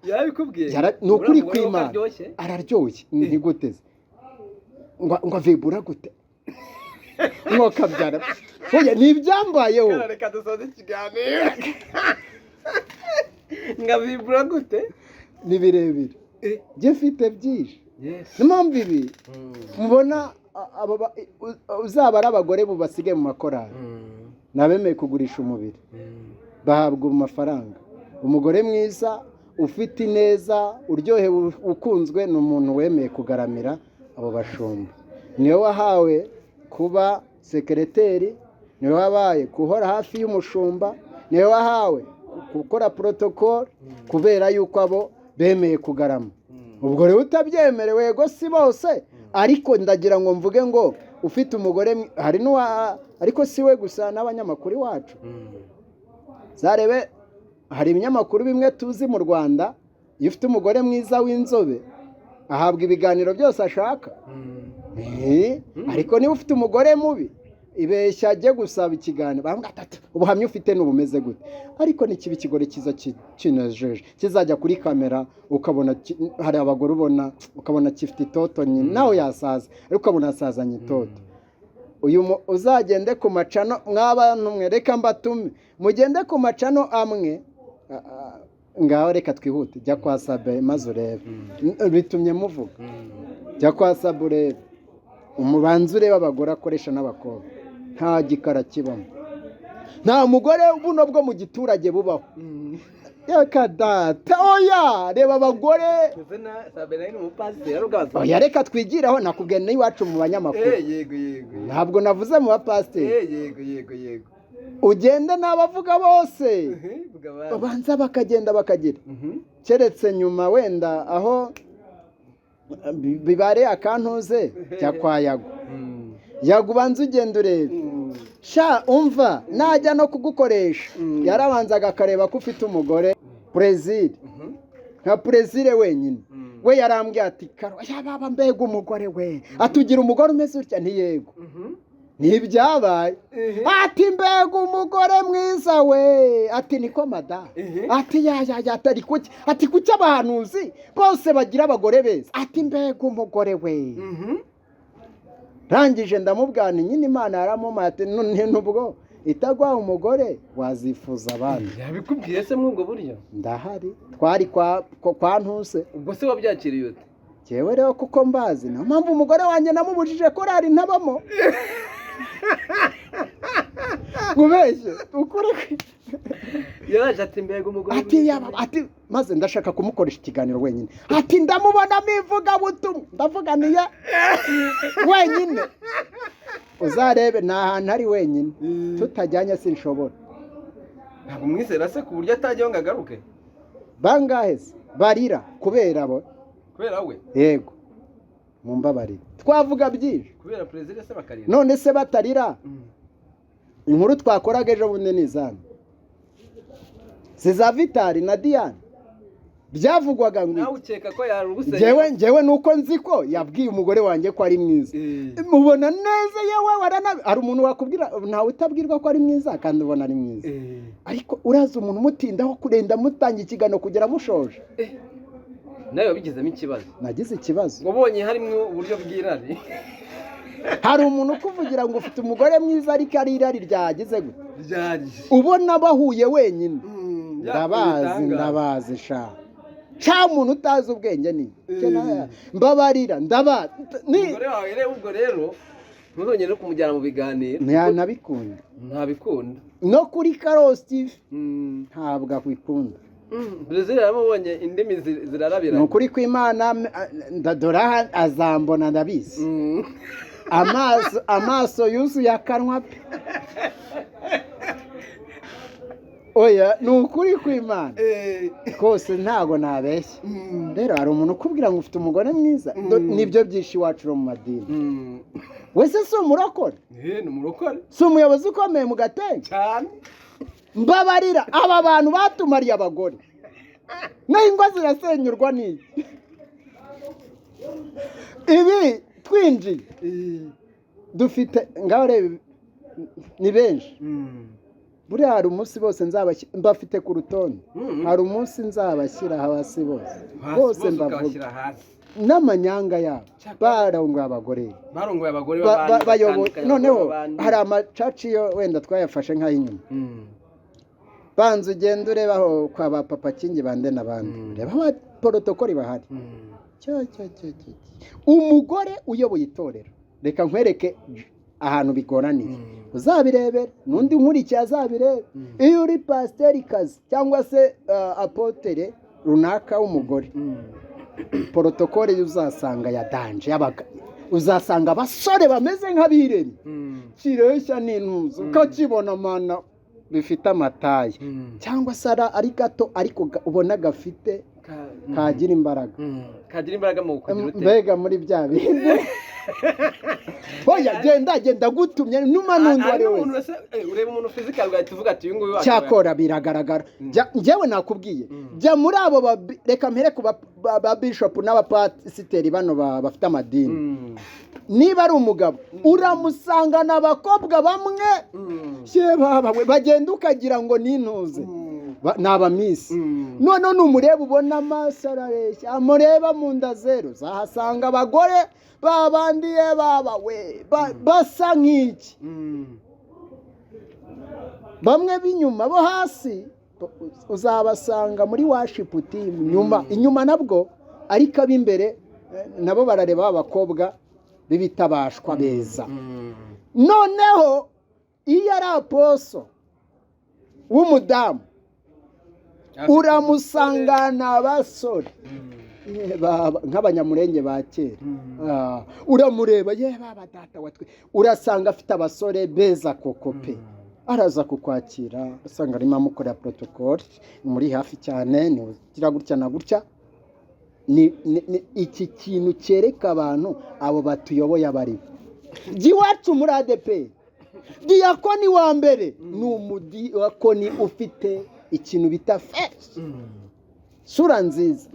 Yarabikubwiye? Ni ukuri Uriya mugore ko kw'Imana. aryoshye? Araryoshye ntiguteze ngo avibura gute? Mwoka byara, oya, ni ibyambayeho. Reka dusoze ikiganiro. Nga vibura gute? Ni birebire, njye mfite byinshi. Niyo mpamvu ibi mubona uzaba ari abagore bubasigaye mu makorali ni abemeye kugurisha umubiri, bahabwa amafaranga. Umugore mwiza ufite ineza, uryohewe, ukunzwe, ni umuntu wemeye kugaramira abo bashumba. Niwe wahawe kuba sekereteri, niwe wabaye guhora hafi y'umushumba, niwe wahawe gukora protocol, kubera yuko abo bemeye kugarama. Ubwo rero utabyemerewe, yego si bose, ariko ndagira ngo mvuge ngo ufite umugore hari n'uwa, ariko si we gusa, n'abanyamakuru iwacu zarebe. Hari ibinyamakuru bimwe tuzi mu Rwanda, iyo ufite umugore mwiza w'inzobe ahabwa ibiganiro byose ashaka. Ariko niba ufite umugore mubi Ibeshya ajye gusaba ikiganiro, baravuga ati ubuhamya ufite n'ubumeze gute? Ariko ni kiba ikigore cyiza kinejeje, kizajya kuri kamera ukabona hari abagore ubona ukabona gifite itoto, nawe yasaza ariko ukabona yasazanye itoto. Uyu uzagende ku macano, mw'abantu mwe, reka mbatume mugende ku macano amwe. Ngaho reka twihute, jya kwa Sabe maze urebe. Bitumye muvuga, jya kwa Sabe urebe, umubanza urebe abagore akoresha n'abakobwa, nta gikara kibamo, nta mugore buno bwo mu giturage bubaho. Reka data, oya, reba abagore. Oya, reka twigiraho, nakubwiye n'iwacu mu banyamakuru. Yego yego. Ntabwo navuze mu bapasiteri. Yego yego yego. Ugende n'abavuga bose babanza bakagenda bakagira, keretse nyuma wenda aho bibare akantuze. Jya kwa Yago, Yago ubanza ugenda urebe. Sha umva, najya no kugukoresha yarabanzaga akareba ko ufite umugore. Perezida nka Perezida wenyine we yarambwiye ati karo yababa, mbega umugore we, atugira umugore umeze utya, ntiyego ntibyabaye. Ati mbega umugore mwiza we, ati niko madamu, ati ya ya ya, atari kuki, ati kuki abahanuzi bose bagira abagore beza, ati mbega umugore we. Rangije ndamubwana nyine, Imana yaramumaye, ati none nubwo itagwa umugore wazifuza abandi. Yabikubwiye se muri ubwo buryo? Ndahari, twari kwa ntuse. Ubwo se wabyakiriye ute? Njyewe rero kuko mbazi, niyo mpamvu umugore wanjye namubujije korari ntabamo. Nkubeshye ukuri? Yaraje ati mbega umugore. Ati yaba, ati maze ndashaka kumukoresha ikiganiro wenyine, ati ndamubonamo ivugabutumwa, ndavuga niya wenyine, uzarebe ni ahantu ari wenyine tutajyanye sinshobora. Ntabwo umwizera se ku buryo atajyaho ngo agaruke? Bangahe se barira kubera bo? Kubera we? Yego, mumbabarire, twavuga byinshi. Kubera perezida se bakarira? None se batarira, inkuru twakoraga ejo bundi ni izanyu, si za Vitari na Diane byavugwaga ngo Nawe ukeka ko yarugusenya? Njyewe nuko nzi ko yabwiye umugore wanjye ko ari mwiza, mubona neza. Yewe warana, hari umuntu wakubwira, ntawe utabwirwa ko ari mwiza kandi ubona ari mwiza, ariko uraza umuntu umutindaho kurenda mutanga ikiganiro kugera mushoje. Nawe wabigizemo ikibazo? Nagize ikibazo. Wabonye harimo uburyo bw'irari? Hari umuntu ukuvugira ngo ufite umugore mwiza ariko ari irari ryagize gute? Ryari. Ubona bahuye wenyine. Ndabazi, ndabazi sha sha, umuntu utazi ubwenge ni mbabarira, ndabazi ni Umugore wawe rero, ubwo rero ntuzongere no kumujyana mu biganiro. Ntiyanabikunda. Ntabikunda. No kuri Karosi TV ntabwo abikunda. Perezida yaramubonye, indimi zirarabiranye. Ni ukuri kw'Imana, ndadora azambona, ndabizi. Amaso yuzuye akanwa pe. Oya, ni ukuri kw'Imana rwose, ntabwo nabeshya. Rero hari umuntu ukubwira ngo ufite umugore mwiza, nibyo byinshi iwacu mu madini. Wese si umurokore? Ni umurokore. Si umuyobozi ukomeye mu Gatenga? Cyane. Mbabarira, aba bantu batumariye abagore naho ingo zirasenyurwa n'iki? Ibi twinjiye dufite ngaho reba, ni benshi. Buriya hari umunsi bose nzabashyira, mbafite ku rutonde. Hari umunsi nzabashyira hasi bose bose, mbavuga ukabashyira hasi. N'amanyanga yabo, barongoye abagore. Barongoye abagore b'abandi Bayoboye batandukanye, noneho abagore b'abandi. Hari amacaci yo wenda twayafashe nk'ay'inyuma. Banza ugende urebe aho kwa ba Papa Kingi bande n'abandi, reba aba porotokoli bahari. Cyo, cyo, cyo, cyo, cyo. Umugore uyoboye itorero, reka nkwereke ahantu bigoraniye, uzabirebere n'undi nkurikiye azabirebe. Iyo uri pasiteri kazi cyangwa se apotere runaka w'umugore, porotokole uzasanga ya danger yabaga, uzasanga abasore bameze nk'abiremye, kireshya n'intuza, ukakibona mana bifite amataye, cyangwa se ari gato ariko ubona gafite Kagira imbaraga. Kagira imbaraga mu kugira ute? Mbega muri bya bindi. Oya, genda, genda gutumye numa n'undi uwo ari we umuntu wese. Wese ureba umuntu physical ugahita uvuga ati: "Uyu nguyu wacu." Cyakora biragaragara. Njyewe nakubwiye, jya muri abo reka mpere ku ba bishop n'abapasiteri bano bafite amadini. Niba ari umugabo, uramusangana abakobwa bamwe, ye baba we, bagenda ukagira ngo nintuze. Ni abamisi. Noneho numureba ubona amaso arareshya, amureba mu nda zeru, uzahasanga abagore babandiye baba we basa nk'iki. Bamwe b'inyuma bo hasi uzabasanga muri worship team nyuma, inyuma nabwo, ariko ab'imbere nabo barareba ba bakobwa b'ibitabashwa beza. Noneho iyo ari apostle w'umudamu, uramusangana abasore. Ye baba, nk'Abanyamurenge ba kera. Uramureba, ye baba data watwe, urasanga afite abasore beza koko pe. Araza kukwakira, usanga arimo amukorera protocol muri hafi cyane, ni ugira gutya na gutya. Ni iki kintu cyereka abantu abo batuyoboye abari bo. Jya iwacu muri ADEPR, diyakoni wa mbere ni umudiyakoni ufite ikintu bita face, sura nziza,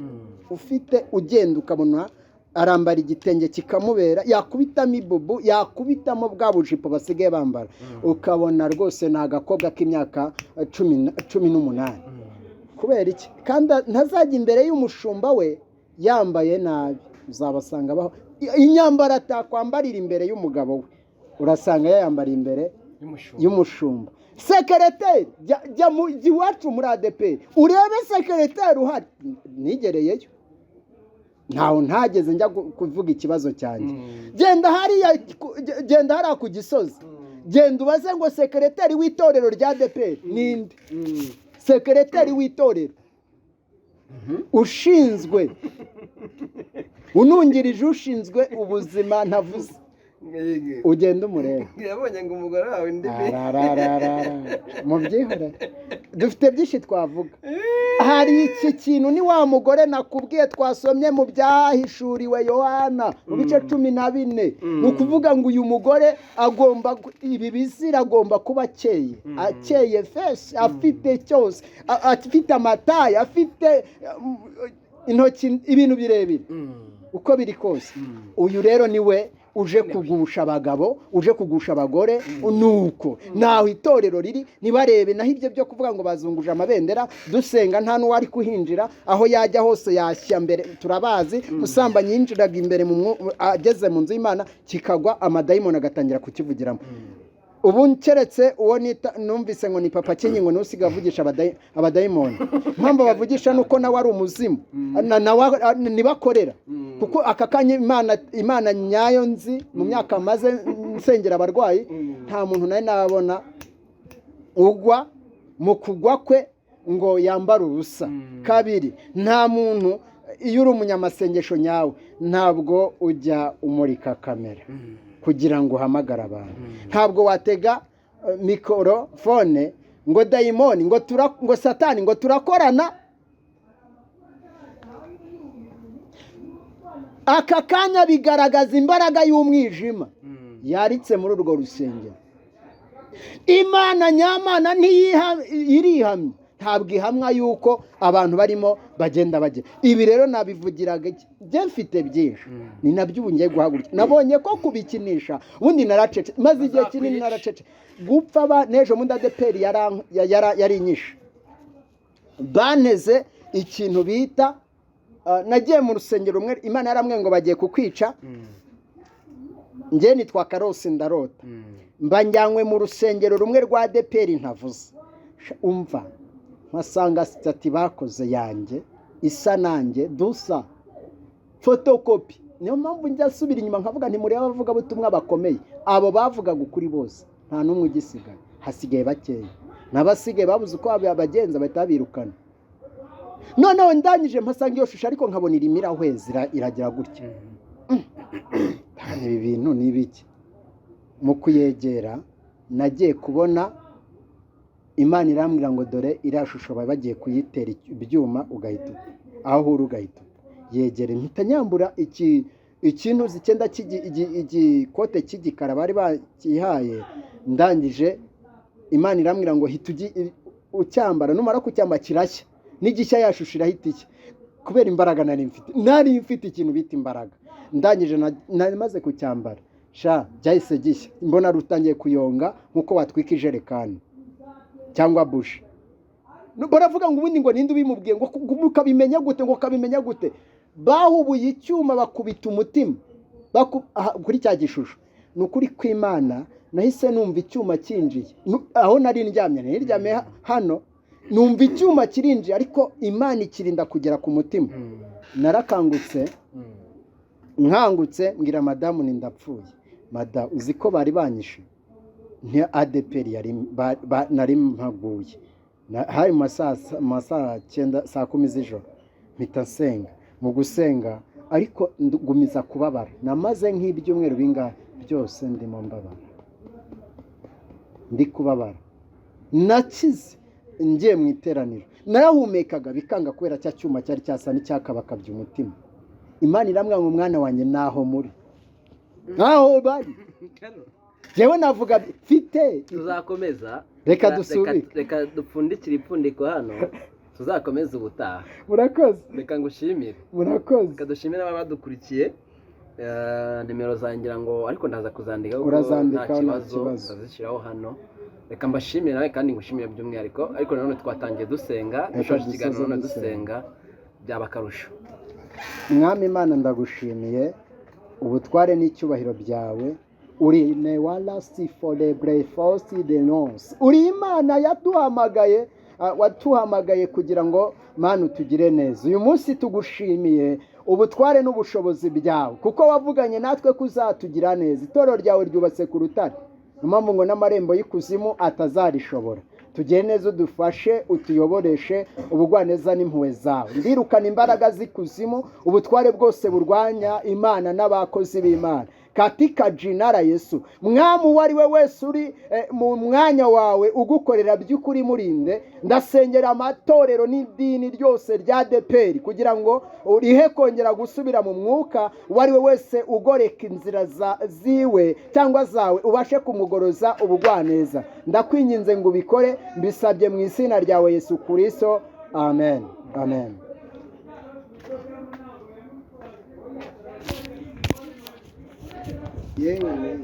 ufite ugenda ukabona arambara igitenge kikamubera, yakubitamo ibubu, yakubitamo bwa bujipo basigaye bambara, ukabona rwose ni agakobwa k'imyaka 18. Kubera iki? Kandi ntazajya imbere y'umushumba we yambaye nabi. Uzabasanga baho inyambaro atakwambarira imbere y'umugabo we, urasanga yayambara imbere y'umushumba. Sekereteri, jya iwacu muri ADEPR urebe sekereteri uhari. Nigereyeyo, ntawe ntageze njya kuvuga ikibazo cyanjye. Genda hariya, genda hariya ku Gisozi, genda ubaze ngo sekereteri w'itorero rya ADEPR ninde? Sekereteri w'itorero ushinzwe, unungirije ushinzwe ubuzima ntavuze, ugenda umureba. Yabonye ngo umugore wawe indimi. Ararararara. Mubyihore, dufite byinshi twavuga. Hari iki kintu, ni wa mugore nakubwiye twasomye mu Byahishuriwe Yohana mu bice 14. Ni ukuvuga ngo uyu mugore agomba ibi bizira, agomba kuba akeye, akeye face, afite cyose, afite amataye, afite intoki, ibintu birebire. Uko biri kose, uyu rero niwe uje kugusha abagabo, uje kugusha abagore. Nuko naho itorero riri ntibarebe naho ibyo byo kuvuga ngo bazunguje amabendera dusenga, nta n'uwari kuhinjira. Aho yajya hose yashya mbere, turabazi. Musambanyi yinjiraga imbere ageze mu nzu y'Imana kikagwa, amadayimoni agatangira kukivugiramo. Ubu keretse uwo nita numvise ngo ni Papa Kinyi, ngo niwe usigaye avugisha abadayimoni. Impamvu bavugisha ni uko nawe ari umuzimu, nawe nibakorera. Kuko aka kanya Imana nyayo nzi, mu myaka maze nsengera abarwayi, nta muntu nari nabona ugwa mu kugwa kwe ngo yambare ubusa. Kabiri, nta muntu, iyo uri umunyamasengesho nyawe, ntabwo ujya umurika kamera kugira ngo uhamagare abantu. Ntabwo watega mikorofone ngo dayimoni, ngo tura, ngo satani, ngo turakorana. Aka kanya bigaragaza imbaraga y'umwijima yaritse muri urwo rusengero. Imana nyamana irihamye, ntabwo ihamwa yuko abantu barimo bagenda bagira ibi. Rero nabivugiraga iki? Njye mfite byinshi, ni nabyo ubu ngiye guhaguruka. Nabonye ko kubikinisha, ubundi naracece, maze igihe kinini naracece. Gupfa n'ejo bundi ADEPR yari inyishe, banteze ikintu bita nagiye mu rusengero rumwe, Imana yaramwe ngo bagiye kukwica. Njye nitwa Karosi, ndarota mba njyanywe mu rusengero rumwe rwa ADEPR ntavuze. Umva, mpasanga statue bakoze yanjye, isa nanjye, dusa fotokopi. Niyo mpamvu njya nsubira inyuma nkavuga ntimurebe abavugabutumwa bakomeye, abo bavugaga ukuri bose nta n'umwe ugisigaye, hasigaye bakeya, n'abasigaye babuze uko babagenza bahita babirukana. Noneho ndangije mpasanga iyo shusho, ariko nkabona irimo irahweza, iragira gutya. Ibi bintu ni ibiki? Mu kuyegera nagiye kubona Imana irambwira ngo dore iriya shusho bari bagiye kuyitera ibyuma ugahita upfa, aho uri ugahita upfa. Yegere mpita nyambura iki ikintu zicyenda igikote cy'igikara bari bakihaye. Ndangije Imana irambwira ngo hita ucyambara, numara kucyambara kirashya, n'igishya ya shusho irahita ishya, kubera imbaraga nari mfite. Nari mfite ikintu bita imbaraga. Ndangije namaze kucyambara, sha byahise gishya, mbona rutangiye kuyonga nk'uko watwika ijerekani cyangwa buji. Baravuga ngo ubundi ngo ninde ubimubwiye, ngo ukabimenya gute, ngo ukabimenya gute? Bahubuye icyuma bakubita umutima kuri cya gishusho. Ni ukuri kw'Imana, nahise numva icyuma cyinjiye aho nari ndyamye, nari ndyamye hano, numva icyuma kirinjiye, ariko Imana ikirinda kugera ku mutima. Narakangutse, nkangutse mbwira madamu ni ndapfuye. Madamu, uzi ko bari banyishe? Nti ADEPR yari nari mpaguye. Hari mu masaa 9, saa 10 z'ijoro. Mpita nsenga. Mu gusenga ariko ngumiza kubabara, namaze nk'ibyumweru bingahe byose ndimo mbabara, ndi kubabara. Nakize ngiye mu iteraniro, narahumekaga bikanga kubera cya cyuma cyari cyasa n'icyakabakabye umutima. Imana irambwira ngo mwana wanjye, naho muri nkaho bari, jewe navuga mfite. Tuzakomeza. Reka dusubike. Reka dupfundikire ipfundiko hano, tuzakomeze ubutaha. Murakoze. Reka ngushimire. Murakoze. Reka dushimire abadukurikiye. Nimero zangira ngo ariko ndaza kuzandika kuko Urazandika, nta nta kibazo, kibazo. ndazishyiraho hano. Reka mbashimire nawe kandi ngushimire by'umwihariko, ariko nanone twatangiye dusenga, Reka dushoje ikiganiro dusoze nanone dusenga. dusenga, byaba akarusho. Mwami Imana, ndagushimiye ubutware n'icyubahiro byawe. Uri newalasi forebre fosi de nonse, uri Imana yaduhamagaye, watuhamagaye kugira ngo Mana utugire neza. Uyu munsi tugushimiye ubutware n'ubushobozi byawe, kuko wavuganye natwe ko uzatugira neza. Itorero ryawe ryubatse ku rutare, niyo mpamvu ngo n'amarembo y'ikuzimu atazarishobora. Tugire neza, udufashe, utuyoboreshe ubugwaneza n'impuhwe zawe. Ndirukana imbaraga z'ikuzimu, ubutware bwose burwanya Imana n'abakozi b'Imana, katika jina la Yesu. Mwami, uwo ari we wese uri mu mwanya wawe ugukorera by'ukuri, murinde. Ndasengera amatorero n'idini ryose rya ADEPR kugira ngo urihe kongera gusubira mu mwuka. Uwo ari we wese ugoreka inzira ziwe cyangwa zawe, ubashe kumugoroza ubugwaneza. Ndakwinginze ngo ubikore, mbisabye mu izina ryawe Yesu Kristo, amen, amen. Yewe.